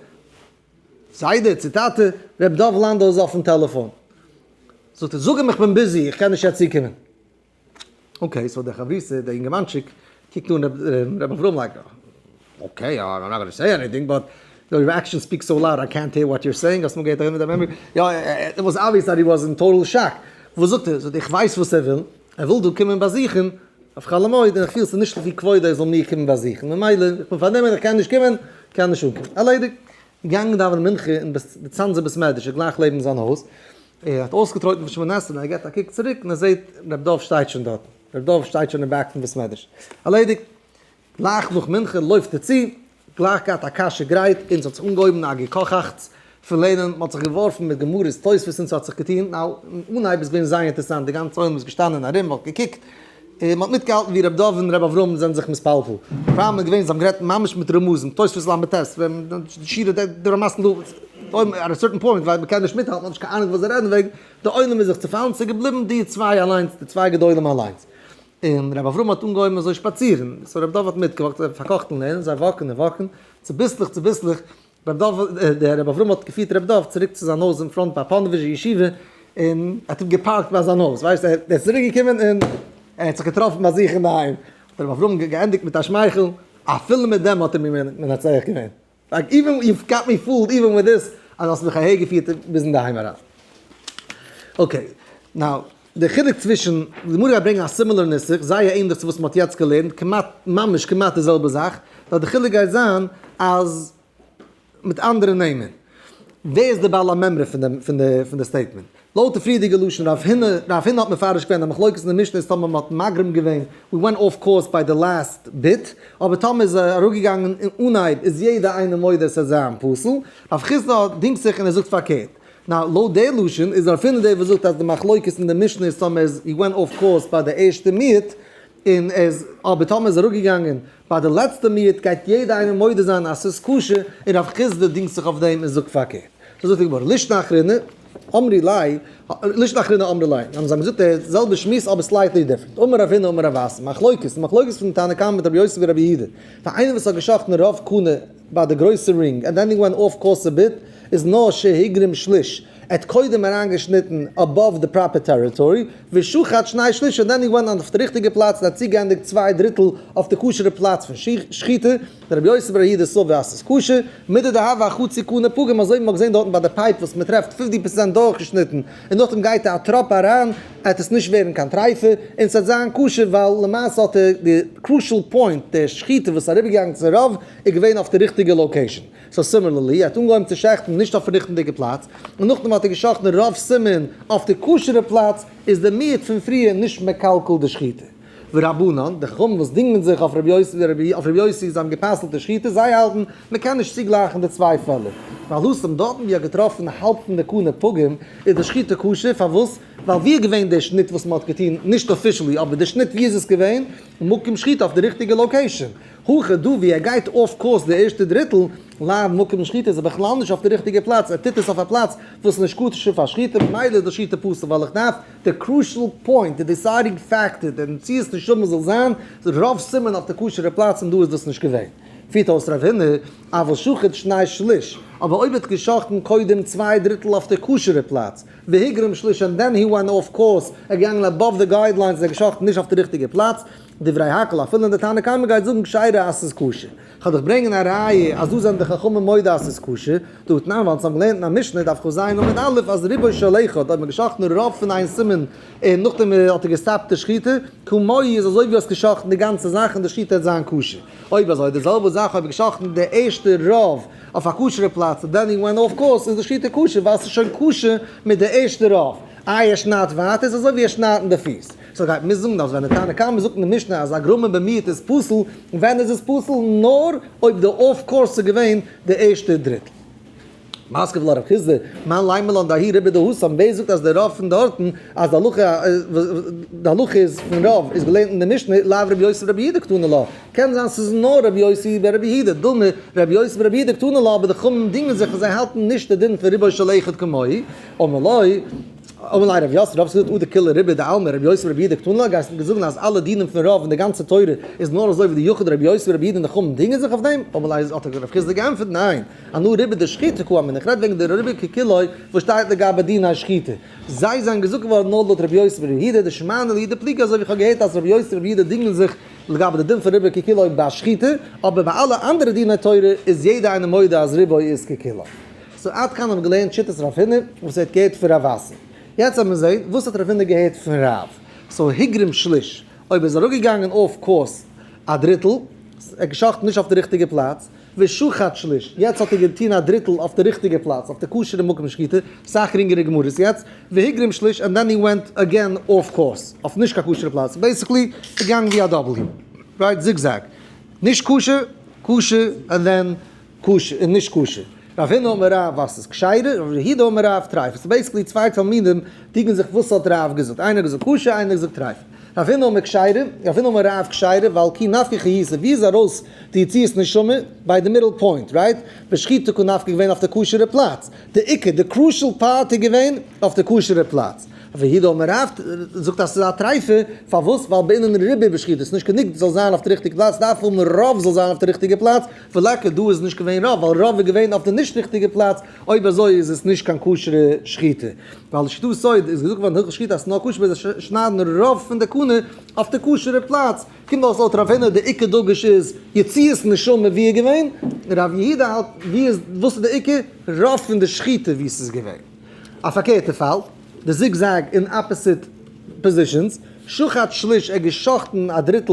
זיידע, צו טאטע, ר' דוב לאנדא איז אויפן טעלעפאן. זאגט ער, זאג אים איך בין busy, איך קען נישט יעצט צוקומען. Okay, so דער חברותא, דער אינגערמאנטשיק, קוקט אן ר' אברהם like, okay, I'm not gonna say anything, but your actions speak so loud, I can't hear what you're saying. האסט מאל געהערט ארום מיט א memory? יא, it was obvious that he was in total shock. וואס זאגט ער? זאגט ער, איך ווייס וואס ער וויל. ער וויל דא קומען באזוכן אויף חול המועד, און איך פיל ס'איז נישט לפי כבודו ער זאל מיר קומען באזוכן. ממילא, איך בין פארנומען, איך קען נישט קומען, קען נישט אנקומען. ערלעדיגט. געגאנגען דאווענען מנחה אין די צאנזער בית מדרש, גלייך לעבן זיין הויז. ער האט אויסגעטרויטן פון שמונה עשרה, און ער געבט א קוק צוריק, און ער זעט רב דוב שטייט שוין דארט. רב דוב שטייט שוין אין back פון בית מדרש. ערלעדיגט. גלייך נאך מנחה לויפט ער צו, גלייך געהאט א קשיא גרייט, און ס'האט זיך אנגעהויבן א געקאכאכטס פון לערנען, מ'האט זיך געווארפן מיט גמרות, תוספות און ס'האט זיך געטון. Now, אנהייב איז געווען זייער אינטערעסאנט, די גאנצע עולם איז געשטאנען ארום, מ'האט געקוקט, און מ'האט מיטגעהאלטן ווי רב דוב און רב אברהם זענען זיך מתפלפל. פאר איז געווען, זיי האבן גערעדט ממש מיט רמזים, תוספות ל"ט, ווען די שירה, די רמז דא, at a certain point, ווייל מ'קען נישט מיטהאלטן, מ'האט נישט קיין אהנונג וואס זיי רעדן וועגן, די עולם איז זיך צעפאלן, ס'איז געבליבן די צוויי אליינס, די צוויי גדולים אליינס. און רבי אברהם האט אנגעהויבן אזוי שפאצירן, so רבי דוב האט מיטגע walk ט, זיי פארקאכט אין לערנען, זיי walk ן און walk ן, צוביסלעך צוביסלעך, רבי דוב, דער רבי אברהם האט געפירט רבי דוב צוריק צו זיין הויז אין front ביי פאנעוויזשער ישיבה, און האט אים גע park ט ביי זיין הויז, ווייסט, ער איז צוריק געקומען און ער האט זיך געטראפן ביי זיך אינדערהיים, האט רבי אברהם געענדיגט מיט א שמייכל, אפילו מיט דעם האט ער מיר מנצח געווען. Like even you've got me fooled even with this, אז האסט מיך אהער געפירט ביז אינדערהיים אריין. Okay, now, די חילוק צווישן, די גמרא גייט ברענגען א similar נוסח, זייער ענליך צו וואס מ'האט יעצט געלערנט, כמעט, ממש כמעט די זעלבע זאך, נאר די חילוק גייט זיין אז מיט אנדערע נעמען. ווער איז די בעל המימרא פון די statement? לויט די פריערדיגע לשון רב הונא, רב הונא האט מפרש געווען א מחלוקת אין די משנה איז טאמער מ'האט מגרים געווען, we went off course by the last bit, אבער טאמער איז ער אראפגעגאנגען אין אנהייב איז יעדער איינער מודה עס וועט זיין פסול. רב חסדא דינגט זיך און ער זאגט פארקערט. Now, לויט די לשון איז רב הונא דער וואס זאגט אז די מחלוקת אין די משנה איז טאמער איז he went off course ביי די ערשטע מיעוט, און עס, אבער טאמער איז אראפגעגאנגען ביי די לעצטע מיעוט גייט יעדער איינער מודה זיין אז ס'איז כשר, און רב חסדא דינגט זיך אויף דעם און זאגט פארקערט. So זאגט די גמרא, לישנא אחרינא אמרי ליה, לישנא אחרינא אמרי ליה, האבן זיי געזאגט די זעלבע שמועס אבער slightly different. אמר רב הונא אמר רב אסי, מחלוקת, די מחלוקת פון תנא קמא מיט רבי יוסי ורבי יהודה, פאר איינער וואס האט געשאכטן רוב קנה ביי די גרויסע ring, and then he went off course a bit, איז נאר שהגרים שליש, ער האט קודם אריינגעשניטן above the proper territory, ושחט שני שליש, and then he went אויף די ריכטיגע פלאץ און האט צוגעענדיגט צוויי דריטל אויף די כשר'ע פלאץ פון שחיטה, רבי יוסי ברבי יהודה סבר אז ס'איז כשר, מידי דהוה אחצי קנה פגום, אזוי ווי מ'האט געזען דארטן ביי די pipe וואס מ'טרעפט 50% דורכגעשניטן און נאכדעם גייט א טראפ אריין, וועט עס נישט ווערן קיין טרייפה, און ס'וועט זיין כשר ווייל למעשה האט ער די crucial point, די שחיטה וואס איז אריבערגעגאנגען צום רוב, איז געווען אויף די ריכטיגע location. So similarly, ער האט אנגעהויבן צו שעכטן נישט אויפן ריכטיגע פלאץ, און נאכדעם האט ער געשאכטן רוב סימן אויף די כשר'ע פלאץ, איז די מיעוט פון פריער נישט מקלקל די שחיטה. ורבנן, די חכמים וואס דינגען זיך אויף רבי יוסי, אויף רבי יוסי, זיי האבן גע'פסל'ט די שחיטה, זיי האלטן, מען קען נישט צוגלייכן די צוויי פעלער. ווייל התם דארטן ווי ער האט געטראפן האלב פון די קנה פגום, איז די שחיטה כשר, פארוואס? ווייל ווי איז געווען די שניט וואס מען האט געטון, נישט officially, אבער די שניט ווי איז עס געווען? מקום שחיטה אויף די ריכטיגע location. הכא דא ווי ער גייט off course די ערשטע דריטל, לאו מקום שחיטה איז ער בכלל נישט אויף די ריכטיגע פלאץ, ער טוט עס אויף א פלאץ וואס איז נישט כשר פאר שחיטה, ממילא איז די שחיטה פסול, ווייל איך דארף די crucial point, די deciding factor, די מציאות נשמה זאל זיין רוב סימן אויף די כשר'ע פלאץ און דא איז דאס נישט געווען. פירט אויס רב הונא, אבל שחט שני שליש, אבער אויב האט געשאכטן קודם צוויי דריטל אויף די כשר'ע פלאץ, והגרים שליש and then he went off course, ער איז געגאנגען above the guidelines און ער האט געשאכטן נישט אויף די ריכטיגע פלאץ, דברי הכל, אפילו די תנא קמא גייט זאגן כשרה אז ס'איז כשר. כ'וועל דיך ברענגען א ראיה אז דא זענען די חכמים מודה אז ס'איז כשר, דהא תנן ווייל אונז האבן געלערנט אין א משנה דף כז עמוד א' אז רובו של אחד אויב מ'האט געשחט'ן רוב פון איין סימן און נאכדעם האט ער געסטאפט די שחיטה, כמוהו איז אזוי ווי האסט געשחט'ן די גאנצע זאך און די שחיטה העט זיין כשר. אויב אזוי די זעלבע זאך אויב געשחט'ן די ערשטע רוב אויף א כשר'ע פלאץ then he went off course איז די שחיטה כשר ווייל ס'איז שוין כשר מיט די ערשטע רוב, איי ער שניידט ווייטער איז אזוי ווי ער שניידט אין די פיס. סאו גייט מוז זאגן אז ווען די תנא קמא זאגט אין די משנה אז הגרמה במיעוט איז פסול, ווען איז עס פסול? נאר אויב די off course איז געווען די ערשטע דריטל. מתקיף לה רב חסדא, מאן לימא לן דההוא רובא דהתם, ווער זאגט אז די רוב פון דארטן, אז די הלכה די הלכה איז פון רוב איז געלערנט אין די משנה, לאו רבי יוסי ברבי יהודה קתני לה, קען זיין ס'איז נאר רבי יוסי ברבי יהודה, דילמא רבי יוסי ברבי יהודה קתני לה, אבער די חכמים דינגען זיך און זיי האלטן נישט די דין פון רובו של אחד כמוהו, אמר לו. אמר ליה רב יוסף, רב יוסף זאגט אדכולא רובא דעלמא רבי יוסי ברבי יהודה קתני לה, גייסט מיר זאגן אז אלע דינים פון רוב אין די גאנצע תורה איז נאר אזוי ווי די יחיד רבי יוסי ברבי יהודה און די חכמים דינגען זיך אויף דעם? אמר ליה האט רב חסדא געענטפערט ניין, אנא רובא דשחיטה קאמינא, איך רעד וועגן די רובא ככולו וואס שטייט לגבי דיני שחיטה, זיי זענען געזאגט געווארן נאר לויט רבי יוסי ברבי יהודה, דשמענא להו דפליגי אזוי ווי איך האב געהערט אז רבי יוסי ברבי יהודה דינגען זיך לגבי די דין פון רובא ככולו ביי שחיטה, אבער ביי אלע אנדערע דיני תורה איז יעדער איינער מודה אז רובו איז ככולו. so עד כאן האבן געלערנט שיטת רב הונא וואס ער האט געהערט פון רב אסי. יעצט וועט מען זעהן וואס האט רב הונא געהערט פון רב. so הגרים שליש, אויב ער איז אראפגעגאנגען off course א דריטל, ער האט געשאכטן נישט אויף די ריכטיגע פלאץ, ושחט שליש, יעצט האט ער געטון א דריטל אויף די ריכטיגע פלאץ, אויף די כשר'ע מקום שחיטה, סאך גרינגערע גמרות יעצט, והגרים שליש and then he went again off course, אויף נישט קיין כשר'ע פלאץ, basically געגאנגען ווי א W, right, zigzag, נישט כשר, כשר, and then כשר און נישט כשר. רב הונא אמר רב וואס איז כשרה, רב יהודה אמר רב טרייף. ס'איז basically צוויי תלמידים דינגען זיך וואס האט רב געזאגט. איינער האט געזאגט כשר, איינער האט געזאגט טרייף. רב הונא אמר כשרה, רב הונא אמר רב כשרה, ווייל כי נפקא חיותא, ווי איז ארויס די יציאת נשמה? ביי די middle point, right? בשחיטה קא נפקא געווען אויף די כשר'ע פלאץ. די עיקר, די crucial part איז געווען אויף די כשר'ע פלאץ. רב יהודה אמר רב זאגט אז ס'איז א טרייפה, פארוואס? ווייל בעינן רובא בשחיטה, ס'איז נישט גענוג ס'זאל זיין אויף די ריכטיגע פלאץ, דארף האבן רוב זאל זיין אויף די ריכטיגע פלאץ, וליכא דא איז נישט געווען רוב, ווייל רוב איז געווען אויף די נישט ריכטיגע פלאץ, אויב אזוי איז עס נישט קיין כשר'ע שחיטה. ווייל לשיטתו איז געזאגט געווארן הלכות שחיטה אז ס'איז נאר כשר ווען זיי שניידן רוב פון די קנה אויף די כשר'ע פלאץ, קומט אויס לויט רב הונא די עיקר דגוש איז יציאת נשמה ווי איז געווען, רב יהודה האלט ווי איז וואס איז די עיקר רוב פון די שחיטה ווי ס'איז געווען. א פארקערטע פאל, די zigzag אין opposite positions, שחט שליש ער געשחט'ן א דריטל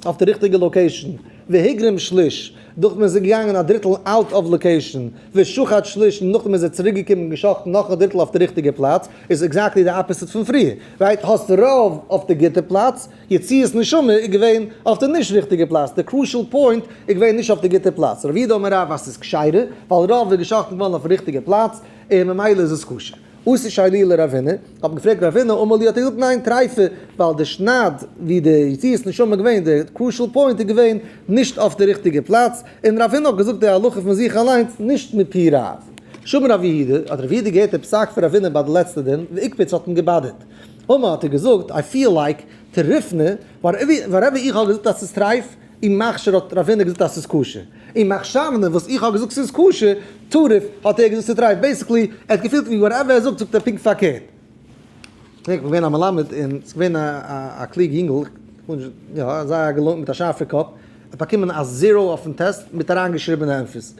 אויף די ריכטיגע location, והגרים שליש, נאכדעם איז ער געגאנגען א דריטל out of location, ושחט שליש און נאכדעם איז ער צוריק געקומען און געשחט'ן נאך א דריטל אויף די ריכטיגע פלאץ, איז exactly די opposite פון פריער, right? האסט רוב אויף די גוטע פלאץ, יציאת נשמה איז געווען אויף די נישט ריכטיגע פלאץ, די crucial point איז געווען נישט אויף די גוטע פלאץ, רב יהודה אמר רב אז ס'איז כשרה, ווייל רוב איז געשחט'ן געווארן אויפן ריכטיגע פלאץ, און ממילא איז עס כשר. אתו שיילוה לרב הונא, האט מען געפרעגט רב הונא, אמר להו האט ער געזאגט ניין טרייפה, ווייל די שנייד ווי די יציאת נשמה איז געווען, די crucial point איז געווען נישט אויף די ריכטיגע פלאץ, און רב הונא האט געזאגט די הלכה פון זיך אליינס נישט מפי רב. שמע רב יהודה, האט רב יהודה געהערט די פסק פון רב הונא ביי די לעצטע דין, ואיקפד האט אים געבאדערט. אמר האט ער געזאגט, I feel like טריפנא, whatever איך האב געזאגט אז ס'איז טרייף, און מכשיר האט רב הונא געזאגט אז ס'איז כשר. און מחשבנא וואס איך האב געזאגט ס'איז כשר, טריף, האט ער געזאגט ס'איז טרייף. basically, ער האט געפילט ווי whatever ער זאגט זאגט ער פונקט פארקערט. כ'דענק כ'בין געווען א מלמד און ס'איז געווען א קלוג יונגל, יא, זייער געלונגען מיט א שארפע קאפ, ער האט באקומען א zero אויפן טעסט מיט אריינגעשריבענע ענטפערס.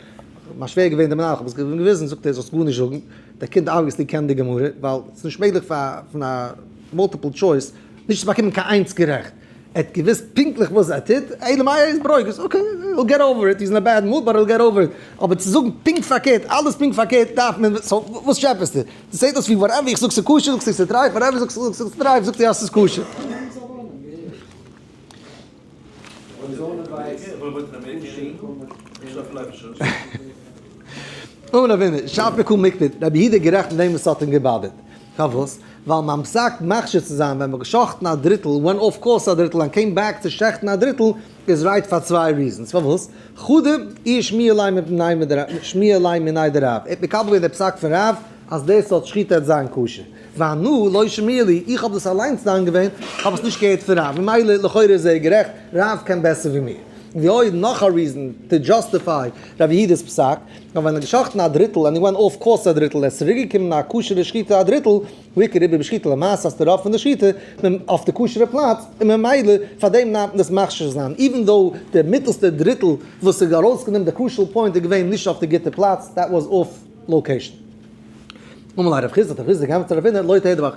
מיין שווער איז געווען דער מנהל, כ'האב עס געוויזן, זאגט ער זאלסט גארנישט זאגן, דער קינד obviously קען די גמרא, ווייל ס'איז נישט מעגליך פאר פון א multiple choice נישט צו באקומען קיין איינס גערעכט. ער האט געוואוסט פונקטליך וואס ער טוט, אלא מאי ער איז ברוגז, okay, he'll get over it, he's in a bad mood but he'll get over it, אבער צו זאגן פונקט פארקערט, אלעס פונקט פארקערט דארף מען, so וואס טשעפעסטו? זעט אויס ווי whatever איך זאג ס'איז כשר זאגסטו ס'איז טרייף, whatever איך זאג ס'איז טרייף זאגסטו אז ס'איז כשר. אמר רב הונא, שפיר קא מיקפד, רבי יהודה גערעכט אין דעם וואס האט אים געבאדערט. פארוואס? ווייל מיין פסק מכשיר צו זיין ווען מ'האט גע'שחט'ן א דריטל, went off course א דריטל and came back צו שעכטן א דריטל, איז right פאר צוויי reasons. פארוואס? חדא, איהו שמיע ליה מיניה דרב. ער האט מקבל געווען די פסק פון רב אז דער סארט שחיטה העט זיין כשר. ואנא לא שמיע לי, איך האב דאס אליינס דן געווען, כ'האב עס נישט געהערט פון רב, ממילא לכאורה איז ער גערעכט, רב קען בעסער ווי מיר. ועוד נאך א reason to justify רבי יהודה'ס פסק, נאר ווען ער האט געשחט'ן א דריטל and he went off course א דריטל, ער איז צוריק געקומען א כשר'ע שחיטה א דריטל, ועיקר איבער בשחיטה למעשה אז די רוב פון די שחיטה אויף די כשר'ע פלאץ, און ממילא פאר דעם דארף מען דאס מכשיר זיין, even though די מיטעלסטע דריטל וואס איז ארויסגענומען די crucial point איז געווען נישט אויף די גוטע פלאץ, that was off location. אמר ליה רב חסדא, האט רב חסדא געענטפערט צו רב הונא, לא תדע,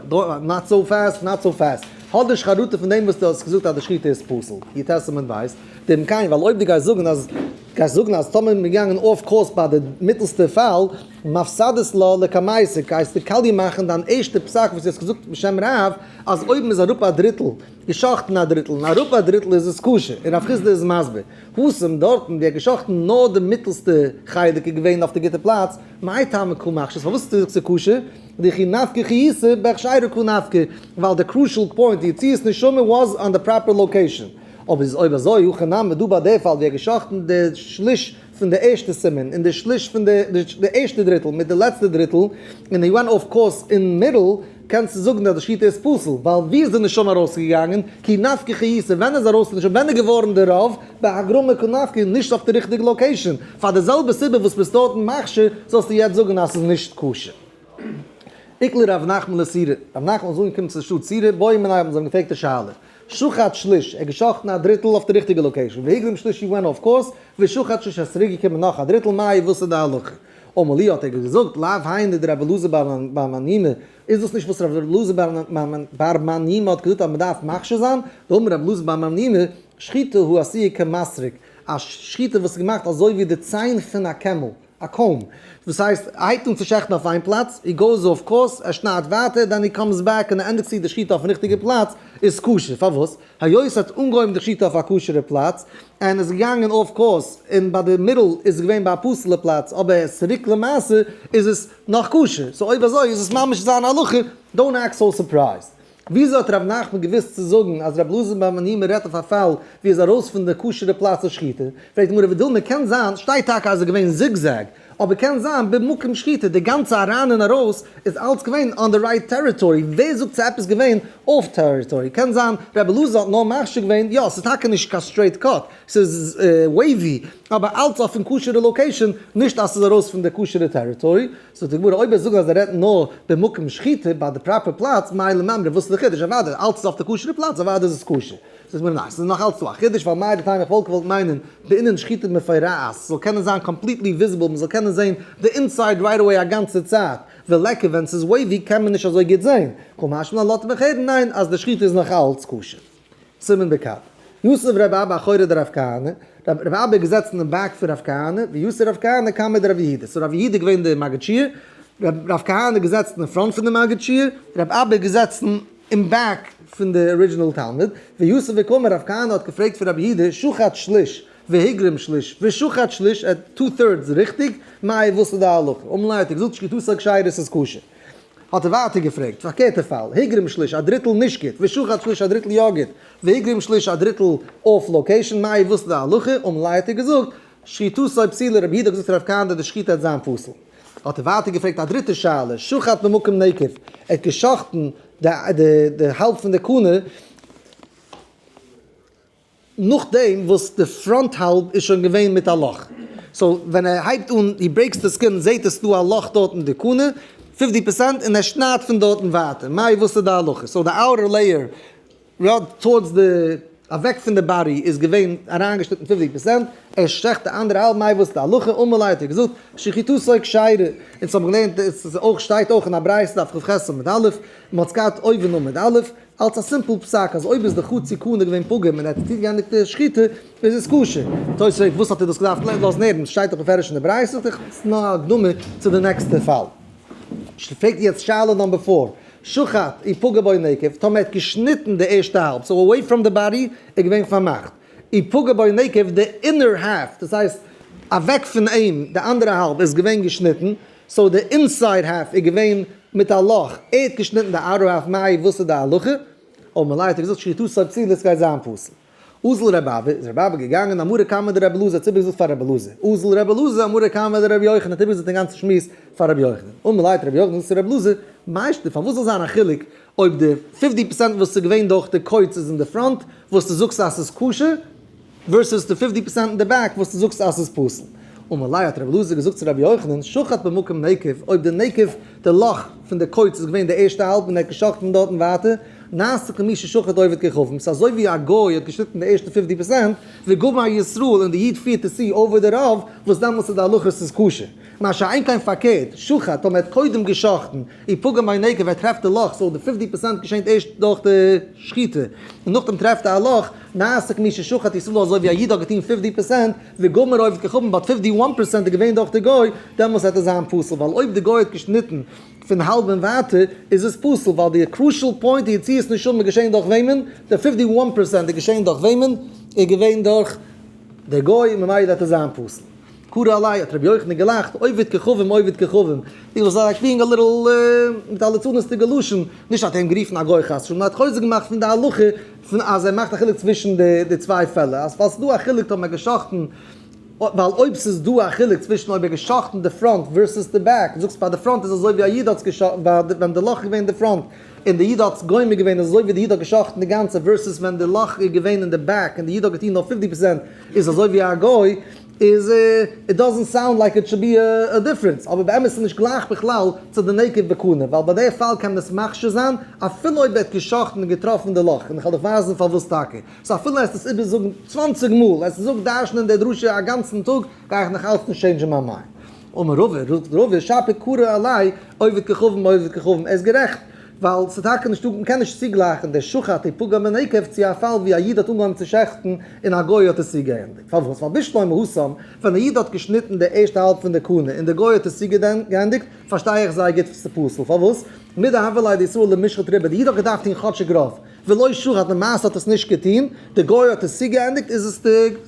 not so fast, not so fast, האב נישט חרטה פון דעם וואס דו האסט געזאגט אז די שחיטה איז פסול, י"ט עמוד ב', דעם קיין, ווייל אויב דו גייסט זאגן אז גייסט זאגן אז טאמער מ'איז געגאנגען off course ביי די מיטעלסטע פאל, מפסדת לה לקמייתא, גייסטו קאליע מאכן דיין ערשטע פסק וואס דו האסט געזאגט בשם רב, אז אויב מ'איז אראפ א דריטל, געשאכטן א דריטל און אראפ א דריטל איז עס כשר, און רב חסדא איז מסביר, התם דארטן ווי ער האט געשאכטן נאר די מיטעלסטע חלק איז געווען אויף די גוטע פלאץ, מאי טעמא קא מכשיר, פארוואס זאגסטו כשר? דכי נפקא חיותא בהכשרה קא נפקא, ווייל די crucial point, די יציאת נשמה was on the proper location. אבער איז אויב אזוי הכא נמי דא ביי די פאל ווי ער האט געשאכטן די שליש פון די ערשטע סימן און די שליש פון די די ערשטע דריטל מיט די לעצטע דריטל און he went off course אין מידל קענסטו זאגן אז די שחיטה איז פסול ווייל ווי איז די נשמה ארויסגעגאנגען כי נפקא חיותא ווען איז ארויס די נשמה ווען איז געווארן די רוב בהגרמה קא נפקא נישט אויף די ריכטיגע location פאר די זעלבע סיבה וואס ביסט דארטן מכשיר זאלסטו יעצט זאגן אז ס'איז נישט כשר. איקלע רב נחמן לסורא, רב נחמן איז אנגעקומען צו די שטאט סורא, בעו מיניה האבן זיי אים געפרעגט די שאלה, שחט שליש, ער האט געשחט'ן א דריטל אויף די ריכטיגע location, והגרים שליש he went off course, ושחט שליש ער איז צוריק געקומען נאך א דריטל, מאי וואס איז די הלכה? אמר להו האט ער געזאגט, לאו היינו דרבי אלעזר בר מניומי, איז דאס נישט וואס רבי אלעזר בר מניומי האט געזאגט אז מען דארף מכשיר זיין, דאמר רבי אלעזר בר מניומי, שחיטה העשויה כמסרק, א שחיטה וואס איז געמאכט אזוי ווי די ציין פון א קעמל, א comb. דאס הייסט, ער הייבט אן צו שעכטן אויף איין פלאץ, he goes off course, ער שניידט ווייטער, then he comes back און ער ענדיגט צו די שחיטה אויפן ריכטיגע פלאץ, איז כשר. פארוואס? היות ער האט אנגעהויבן די שחיטה אויף א כשר'ע פלאץ, און איז געגאנגען off course, און ביי די מידל איז געווען ביי א פסול'ע פלאץ, אבער ער איז צוריק למעשה, איז עס נאך כשר. so אויב אזוי איז עס ממש זיין הלכה, don't act so surprised. וויאזוי האט ר' נחמן געוואוסט צו זאגן אז ר' אלעזר בר מניומי רעדט אויף א פאל ווי ער איז ארויס פון די כשר'ע פלאץ צו שחיטה? פרעגט די גמרא ודילמא קען זיין, שטייט טאקע אז עס איז געווען zigzag, אבער קען זיין במקום שחיטה די גאנצע אריין און ארויס איז אלץ געווען on the right territory, ווער זאגט ס'איז עפעס געווען off territory? קען זיין ר' אלעזר האט נאר מכשיר געווען, יא ס'איז טאקע נישט קיין straight cut, ס'איז wavy, אבער אלץ אויפן כשר'ע location, נישט אז ס'איז ארויס פון די כשר'ע territory. זאגט די גמרא, אויב ער זאגט אז ער רעדט נאר במקום שחיטה ביי די proper פלאץ, מאי למימרא, וואס איז די חידוש? אוודאי, אלץ איז אויף די כשר'ע פלאץ, אוודאי איז עס כשר. זאגט די גמרא, ניין, ס'איז נאך אלץ דא א חידוש, ווייל מהו דתימא איך וואלט געוואלט מיינען בעינן שחיטה מפורעת, ס'זאל קענען זיין completely visible, מ'זאל קענען זען די inside right away א גאנצע צייט, וליכא ווען ס'איז wavy קען מען נישט אזוי גוט זען, קא משמע לן לאזט מיך הערן, ניין, אז די שחיטה איז נאך אלץ כשר. סימן בקב. יתיב רב אבא אחורי דרב כהנא, רב אבא איז געזעצן אין back פון רב כהנא, ויתיב רב כהנא קמיה דרב יהודה, so רב יהודה איז געווען דער מגיד שיעור, רב כהנא איז געזעצן אין front פון די מגיד שיעור, רב אבא איז געזעצן אין back פון די original תלמיד, ויתיב וקאמר רב כהנא האט געפרעגט פון רב יהודה, שחט שליש והגרים שליש ושחט שליש at two thirds ריכטיג? מאי וואס איז די הלכה? אמר ליה האט ער געזאגט שחיטתו כשרה ס'איז כשר. האט ער ווייטער געפרעגט, פארקערטע פאל, הגרים שליש א דריטל נישט גוט, ושחט שליש א דריטל יא גוט, והגרים שליש א דריטל off location, מאי וואס איז די הלכה, אמר ליה האט ער געזאגט, שחיטתו פסולה, רבי יהודה האט געזאגט רב כהנא די שחיטה וועט זיין פסול. האט ער ווייטער געפרעגט א דריטע שאלה, שחט במקום נקב, ער האט געשחט'ן די האלב פון די קנה, נאכדעם וואס די front האלב איז שוין געווען מיט א לאך. so ווען ער הייבט אן he breaks the skin זעהט ער ס'דא א לאך דארט אין די קנה, 50%, און ער שניידט פון דארטן ווייטער. מאי וואס איז די הלכה? so די outer layer right towards די אוועק פון די body איז געווען אריינגעשניטן 50%, ער שעכט די אנדערע האלב, מאי וואס איז די הלכה? אמר ליה האט ער געזאגט, שחיטתו כשרה. אונז האבן געלערנט, עס איז אויך שטייט אויך אין א ברייתא דף כ"ח עמוד א', מ'האט עס געהאט אויבן עמוד א', אלס א simple פסק אז אויב איז די חצי קנה געווען פגום און ער האט צוגעענדיגט די שחיטה איז עס כשר. תוס' פרעגט וואס האט ער דאס געדארפט לאזן הערן, ס'שטייט דאך בפירוש אין די ברייתא, זאגט ער ס'איז נאר א הקדמה צו די נעקסטע פאל. פרעגט יעצט שאלה number four, שחט ופגע בו נקב, טאמער ער האט געשניטן די ערשטע האלב, so away from the body איז געווען פארמאכט, ופגע בו נקב די inner half, דאס הייסט אוועק פון אים די אנדערע האלב איז געווען געשניטן, so די inside half איז געווען מיט א לאך, ער האט געשניטן די outer half מאי וואס איז די הלכה? אמר ליה האט ער געזאגט שחיטתו פסולה סגייט זיין פסול. אזל רבי אבא, איז רבי אבא געגאנגען אמרה קמיה דרבי אלעזר האט איבערגעזאגט פאר רבי אלעזר, אזל רבי אלעזר אמרה קמיה דרבי יוחנן האט איבערגעזאגט דעם גאנצן שמועס פאר רבי יוחנן, אמר ליה האט רבי יוחנן געזאגט צו רבי אלעזר, מאי שנא פארוואס זאל זיין א חילוק אויב די 50% וואס איז געווען דורך די קוץ איז אין די front וואס דו זאגסט אז ס'איז כשר? versus די 50% אין די back וואס דו זאגסט אז ס'איז פסול. אמר ליה, האט רבי אלעזר געזאגט צו רבי יוחנן, שחט במקום נקב, אויב די נקב, די לאך פון די קוץ איז געווען די ערשטע האלב און ער האט געשחט'ן דארטן ווייטער, נעשה כמי ששחט עובד כוכבים, ס'איז אזוי ווי א גוי האט געשניטן די ערשטע 50%, וגמר ישראל און די איד פירט עס צו over די רוב, וואס דעמאלטס איז די הלכה ס'איז כשר. מה שאין כן פארקערט, שחט, טאמער ער האט קודם געשחט'ן, ופגע בו נקב, ער טרעפט די לאך, so די 50% געשענט ערשט דורך די שחיטה, און נאכדעם טרעפט ער א לאך, נעשה כמי ששחט ישראל אזוי ווי א איד האט געטון 50%, וגמר עובד כוכבים but 51% איז געווען דורך די גוי, דעמאלס וועט עס זיין פסול, ווייל אויב די גוי האט געשניטן פון האלב און ווייטער, איז עס פסול, ווייל די crucial point, די יציאת נשמה איז געשען דורך וועמען? די 51% איז געשען דורך וועמען? איז געווען דורך די גוי, ממילא וועט עס זיין פסול. קרי עליה, האט רבי יוחנן געלאכט, עובד כוכבים, עובד כוכבים. He was like being a little, מיט א ליצנות'דיגע לשון, נישט האט ער אים גערופן א גוי חס ושלום, נאר האט חוזק געמאכט פון די הלכה, פון אז ער מאכט א חילוק צווישן די צוויי פעלער, אז ווייל ס'איז דא א חילוק טאמער געשאכטן, ווייל אויב ס'איז דא א חילוק צווישן אויב ער געשאכטן די front versus די back, זאגסט ביי די front איז אזוי ווי א איד האט עס געשאכטן, ווען די לאך איז געווען אין די front, און די איד האט עס גומר געווען איז אזוי ווי די איד האט געשאכטן די גאנצע, versus ווען די לאך איז געווען אין די back און די איד האט געטון נאר 50% איז אזוי ווי א גוי, איז it doesn't sound like it should be a difference, אבער באמת איז נישט גלייך בכלל צו די נקב בקנה, ווייל ביי די פאל קען מען עס מכשיר זיין אפילו אויב ער האט געשאכטן און געטראפן די לאך, און איך וועל דיך ווייזן פארוואס טאקע. so אפילו עסט עס איבערזאגן 20 מאל, עסט זאגן דרש'נען די דרשה א גאנצן טאג, גיי איך נאך אלץ נישט change ן מיין mind. אמר רבא, זאגט רבא, שפיר קרי עליה, עובד כוכבים עובד כוכבים, ער איז גערעכט, ווייל ס'איז טאקע נישטא, מ'קען נישט צוגלייכן די שחט ופגע בנקב צו א פאל ווי א איד האט אנגעהויבן צו שעכטן און א גוי האט עס צוגעענדיגט. פארוואס? ווייל בשלמא התם, ווען א איד האט געשניטן די ערשטע האלב פון די קנה און די גוי האט עס צוגעענדיגט, פארשטיי איך זייער גוט ס'איז פסול. פארוואס? מידי הוה ליה דישראל למישחט רובא, די איד האט געדארפט טון כאטשיג רוב, ולא שחט, למעשה האט עס נישט געטון, די גוי האט עס צוגעענדיגט, איז עס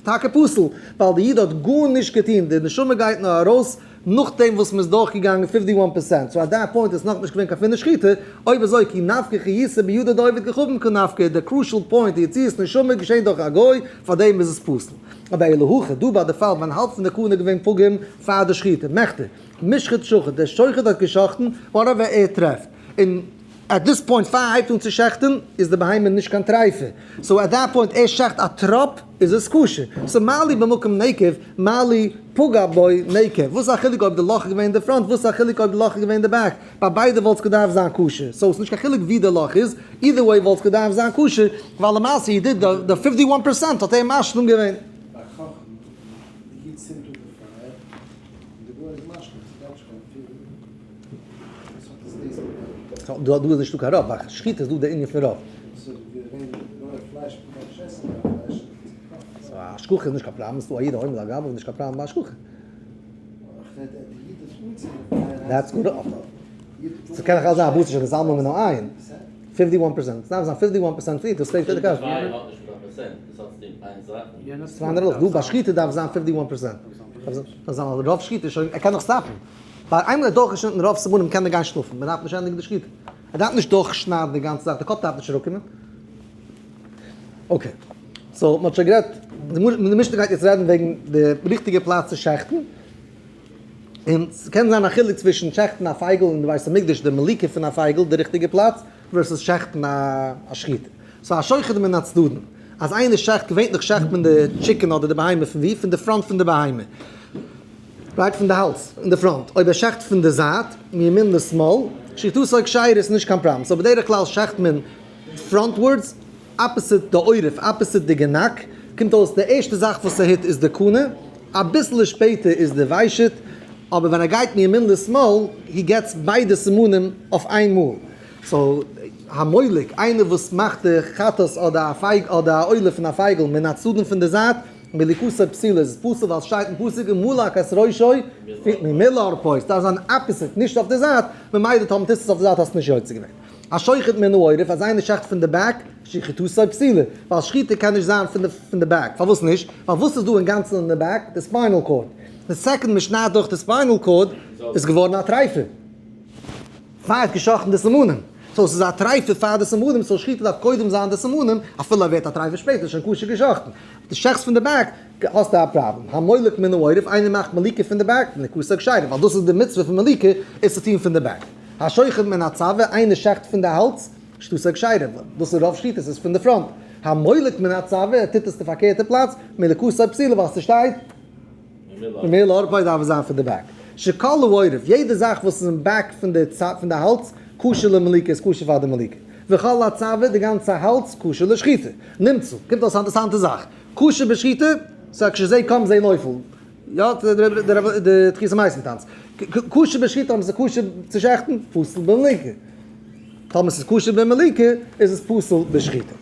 טאקע פסול, ווייל די איד האט גארנישט געטון, די נשמה גייט נאר ארויס נאכדעם וואס מ'איז דורכגעגאנגען 51%, so at that point איז נאכנישט געווען קיין finished שחיטה, אויב אזוי כי נפקא חיותא בידא דעובד כוכבים קא נפקא, די crucial point, די יציאת נשמה איז געשען דורך א גוי, פארדעם איז עס פסול. אבער אלא הכא, דא ביי די פאל ווען האלב פון די קנה איז געווען פגום פאר די שחיטה, מכדי, משחט שחט, דער שוחט האט געשחט'ן, whatever ער טרעפט, און at this point פאר ער הייבט אן צו שעכטען איז די בהמה נישט קיין טרייפה, so at that point ער שעכט א טראפ איז עס כשר, so מה לי במקום נקב מה לי פגע בו נקב, וואס איז א חילוק אויב די לאך איז געווען אין די front וואס איז א חילוק אויב די לאך איז געווען אין די back, ביי ביידע וואלט עס געדארפט זיין כשר, so עס איז נישט קיין חילוק ווי די לאך איז, either way וואלט עס געדארפט זיין כשר, ווייל למעשה he did the 51% האט ער משלים געווען. ביי קאכן, די איד צינדט אן די פייער, און די גוי איז משלים, ס'דארף נישט קיין דא איז נישטא קיין רוב, ביי שחיטה איז דא די ענין פון רוב. so השגחה איז נישט קיין פראבלעם, ס'דא א איד א עומד על גביו איז נישט קיין פראבלעם ביי השגחה. That's good. ס'קען דאך אלס זיין א בשר שנתעלמה מן העין. 51%. ס'דארף זיין 51% פרי, דאס פרעגט ער די קשיא. 200 דא ביי שחיטה דארף זיין 51%. דארף זיין רוב שחיטה שוין, ער קען נאך stop ן. ווייל איינמאל ער האט דורכגעשניטן רוב סימנים קען ער גיין שלאפן, מען דארף נישט ענדיגן די שחיטה. ער דארף נישט דורכשניידן די גאנצע זאך, די קאפ דארף נישט אראפקומען. Okay, so מען האט שוין גערעדט, די משנה גייט יעצט רעדן וועגן די ריכטיגע פלאץ צו שעכטן. און ס'קען זיין א חילוק צווישן שעכטן א פייגל אין די בית המקדש, די מליקה פון א פייגל, די ריכטיגע פלאץ, versus שעכטן א שחיטה. so א שוחט מן הצדדים, אז איינער שעכט, געווענליך שעכט מען די chicken אדער די בהמה פון ווי? פון די front פון די בהמה. right פון די האלז, אין די front. אויב ער שעכט פון די זייט, מימין לשמאל, שחיטתו כשרה איז נישט קיין פראבלעם. so בדרך כלל שעכט מען frontwards, opposite די עורף, opposite די גענאק, קומט אויס די ערשטע זאך וואס ער hit איז די קנה, אביסל שפעטער איז די ושט, אבער ווען ער גייט מימין לשמאל, he gets ביידע סימנים אויף איין מאל. so, המולק, איינער וואס מאכט די חטאת אדער א פייג אדער א עולה פון א פייגל מן הצדדים פון די זייט, מליקתו פסולה, איז פסול ווייל ס'שטייט אין פסוק ומלק את ראשו ממול עורפו, ס'דארף זיין opposite, נישט אויף די זייט, ממילא טאמער טוסט עס אויף די זייט האסטו נישט יוצא געווען. השוחט מן העורף, אז איינער שעכט פון די back, שחיטתו פסולה, ווייל שחיטה קען נישט זיין פון די back, פארוואס נישט? ווייל וואס איז דא אינגאנצן אין די back? די spinal cord. די second מ'שניידט דורך די spinal cord איז געווארן א טרייפה. פאר ער האט געשאכטן די סימנים. so ס'איז א טרייפה פאר די סימנים, so שחיטה דארף קודם זיין די סימנים, אפילו ער ווערט א טרייפה שפעטער, שוין כשר געשאכטן. די שעכסט פון די back, האסטו א פראבלעם. המולק מן העורף, איינער מאכט מליקה פון די back, מליקתו כשרה, ווייל דאס איז די מצוה פון מליקה, איז צו טון פון די back. השוחט מן הצוואר, איינער שעכט פון די האלז, שחיטתו כשרה, דאס איז רוב שחיטות, איז פון די front. המולק מן הצוואר, ער טוט עס די פארקערטע פלאץ, מליקתו פסולה ווייל ס'שטייט ממילא עורפו דארף עס זיין פון די back. שכל העורף, יעדע זאך וואס איז אין back פון די פון די האלז, כשר למליקה איז כשר פאר די מליקה. וכל הצוואר, די גאנצע האלז, כשר לשחיטה. נמצא, קומט אויס א אינטערעסאנטע זאך. כשר בשחיטה, ס'א כשזה קם זה נופל. יא, די תחיית המתים טאנץ. כשר בשחיטה אויב ס'איז כשר צו שעכטן, פסול במליקה. טאמער ס'איז כשר במליקה, איז עס פסול בשחיטה.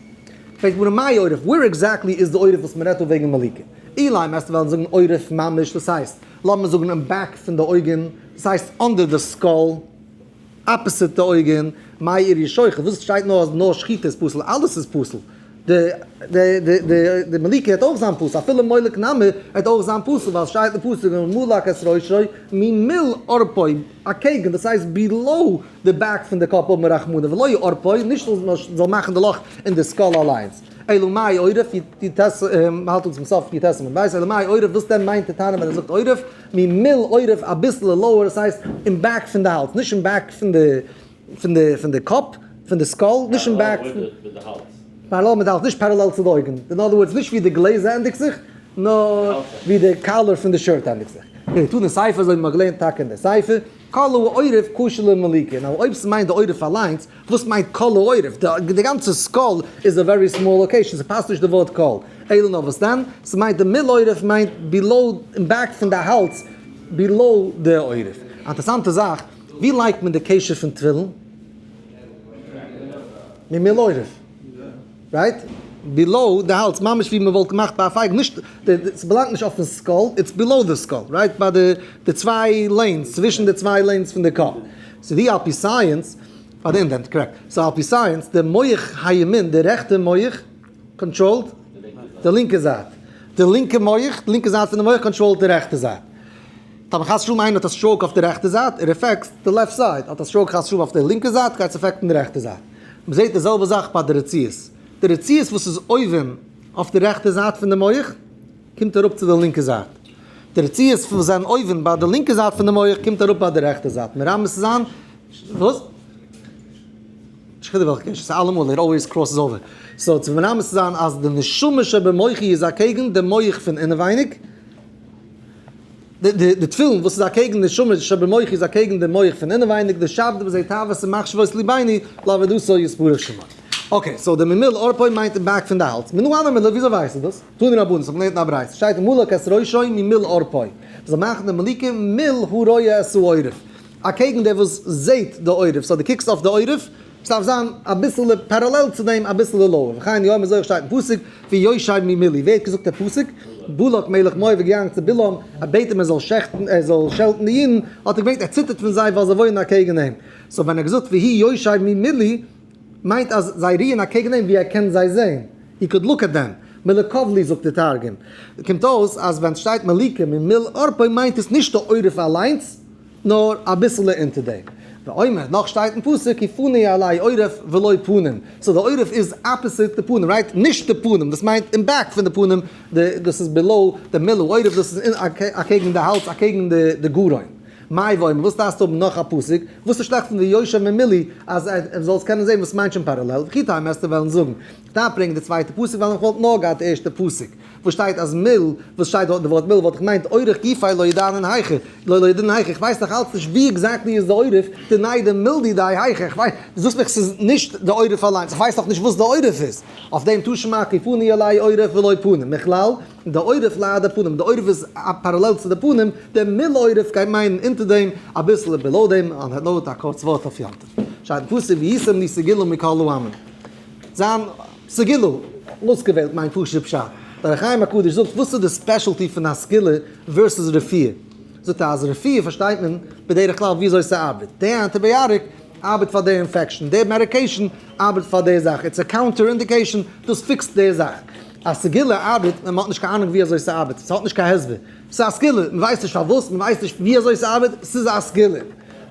פרעגט גמרא מאי עורף, where exactly איז די עורף וואס מ'רעדט דא וועגן מליקה? אילימא וועסטו וועלן זאגן עורף ממש, דאס הייסט, לאמיר זאגן אין back פון די אויגן, דאס הייסט under די skull, opposite די אויגן, מאי איריא שוחט, וואס שטייט נאר אז נאר שחיטה איז פסול, אלעס איז פסול. די די די די די מליקה העט אויך זיין פסול, אפילו מולק נמי העט אויך זיין פסול, ווייל שטייט אין פסוק ומלק את ראשו ממול עורפו, אקעגן, דאס הייסט below די back פון די קאפ אמר רחמנא ולא עורפו, נישט זאל מאכן די לאך אין די skull אליינס. אלא מאי עורף, י ט, מ'האלט אונז צום סוף י ט עמוד ב', אלא מאי עורף, וואס דען מיינט די תנא ווען ער זאגט עורף? ממול עורף אביסל lower, עס הייסט אין back פון די האלז, נישט אין back פון די פון די פון די קאפ, פון די skull, נישט אין back פון. parallel מיט די האלז, נישט parallel צו די אויגן, אין other words נישט ווי די גלעזער ענדיגט זיך, נאר ווי די collar פון די shirt ענדיגט זיך. און תנא סיפא אזוי ווי מ'האט געלערנט טאקע אין די סיפא, כל העורף כשר למליקה, now אויב ס'מיינט די עורף אליינס, וואס מיינט כל העורף? די גאנצע skull איז א very small location, ס'פאסט נישט די ווארט כל. אלא נאר וואס דען? ס'מיינט די מול עורף מיינט below, אין back פון די האלז, below די עורף. א אינטערעסאנטע זאך, ווי לייגט מען די קשר פון תפילין? ממול עורף. right? Below די האלז, ממש ווי מ'וואלט געמאכט ביי א פייגל, נישט, ס'באלאנגט נישט אויפן skull, it's below די skull, right? ביי די די צוויי lanes, צווישן די צוויי lanes פון די קאפ. So ווי על פי סייענס, ביי די indent, correct. So על פי סייענס, די מח הימין, די רעכטע מח, control ט די לינקע זייט. די לינקע מח, די לינקע זייט פון די מח control ט די רעכטע זייט. טאמער חס ושלום איינער האט א stroke אויף די רעכטע זייט, it affects די left side. האט א stroke חס ושלום אויף די לינקע זייט, גייט עס affect ן די רעכטע זייט. מ'זעט די זעלבע זאך ביי די רצועות. די רצועות וואס איז אויבן אויף די רעכטע זייט פון די מח, קומט אראפ צו די לינקע זייט. די רצועות וואס זענען אויבן ביי די לינקע זייט פון די מח, קומט אראפ ביי די רעכטע זייט. מרמז צו זיין, וואס? נישט חילוק וועלכע קשר, ס'איז אלעמאל, it always crosses over. So צו מרמז צו זיין אז די נשמה שבמוחי איז אקעגן די מח פון אינעווייניג, די תפילין וואס איז אקעגן די נשמה שבמוחי איז אקעגן די מח פון אינעווייניג, די שבט וואס זיי תאוות און מחשבות ליבנו לעבודתו יתברך שמו. Okay, so די ממול עורפו מיינט אין back פון די האלז. מנא הני מילי, וויאזוי ווייסטו דאס? תנו רבנן, ס'האט געלערנט אין א ברייתא, שטייט מלק את ראשו ממול עורפו. מ'זאל מאכן די מליקה מול הרואה את העורף. אקעגן דער וואס זעהט די עורף, so דו קוקסט אויף די עורף, ס'דארף זיין אביסעלע parallel צו דעם, אביסעלע lower, וכן הוא אומר אזוי שטייט אין פסוק, והוא יושב ממולי, ווער האט געזאגט דער פסוק? בלק מלך מואב איז געגאנגען צו בלעם, ער בעט אים ער זאל שעכטן, ער זאל שעלטן די אידן, האט ער געברענגט ער ציטערט פון זיי ווייל זיי וואוינען אקעגן אים, so ווען ער האט געזאגט והוא יושב ממולי, מיינט אז זיי רוען אקעגן אים ווי ער קען זיי זעהן, he could look at them, מלקבלי זאגט די תרגום, קומט אויס אז ווען סשטייט מליקה ממול עורפו מיינט עס נישט די עורף אליינס, נאר אביסעלע אונטער דעם. ואומר, נאך שטייט אין פסוק כי פני אלי עורף ולא פנים, so די עורף איז opposite די פנים, right? נישט די פנים, דאס מיינט אין back פון די פנים, דאס איז below די מול העורף, דאס איז אקעגן די האלז, אקעגן די גרון. מאי ואומר, וואס דארפסטו האבן נאך א פסוק? וואס איז שלעכט פון והוא יושב ממולי אז ער זאל עס קענען זען וואס מיינט שוין parallel? וכי תימא וועסטו וועלן זאגן, כ'דארף ברענגען די צווייטע פסוק ווייל איך וואלט נאר געהאט די ערשטע פסוק וואס שטייט אז מול, וואס שטייט דארט די ווארט מול וואלט איך געמיינט אורך גופיה לא ידעינן היכא, לא לא ידעינן היכא, איך ווייס נאך אלץ נישט ווי exactly איז די עורף, דניידע מילדי די היכא, איך ווייס, דו זאגסט מיך ס'איז נישט די עורף אליינס, איך ווייס נאך נישט וואס די עורף איז, אויף דעם תא שמע כי פני אלי עורף ולא פנים, מכלל, דעורף ליד הפנים, די עורף איז parallel צו די פנים, די מול עורף גייט מיינען אונטער דעם, אביסל below דעם, און האט נאר א קורץ ווארט אויף יום טוב. שטייט אין פסוק והייתם לי סגולה מכל העמים. זיין סגולה, אויסגעוועלט מיינט פשוט פשט. דער אור החיים הקדוש זאגט וואס איז די specialty פון א סגולה versus רפואה. זאגט ער אז רפואה פארשטייט מען בדרך כלל ווי אזוי ס'ארבעט. די antibiotic ארבעט פאר די infection, די medication ארבעט פאר די זאך, it's a counter indication, דאס fix ט די זאך. א סגולה ארבעט ווען מ'האט נישט קיין אהנונג ווי אזוי ס'ארבעט, ס'האט נישט קיין הסבר. ס'איז א סגולה, מ'ווייסט נישט פארוואס, מ'ווייסט נישט ווי אזוי ס'ארבעט, ס'איז א סגולה.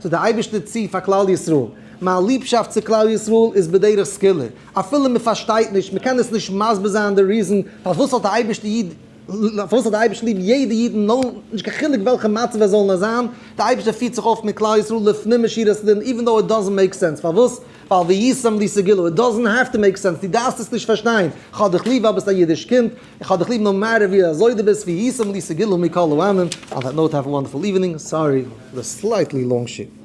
זאגט דער אייבערשטער צו פאר כלל ישראל, מיין ליבשאפט צו כלל ישראל איז בדרך סגולה, אפילו מ'פארשטייט נישט, מ'קען עס נישט מסביר זיין די reason פארוואס האט דער אייבערשטער איד פארוואס האט די אייבערשטער ליב יעדע איד נאר נישט קיין חילוק וועלכע מצב ער זאל נאר זיין, די אייבערשטער פירט זיך אויף מיט כלל ישראל לפנים משורת הדין even though it doesn't make sense, פארוואס? ווייל והייתם לי סגולה, it doesn't have to make sense, דו דארפסט עס נישט פארשטיין, איך האב דיך ליב ווייל ביסט א אידיש קינד, איך האב דיך ליב no matter ווי אזוי דו ביסט, והייתם לי סגולה מכל העמים, on that note have a wonderful evening, sorry for the slightly long שיעור.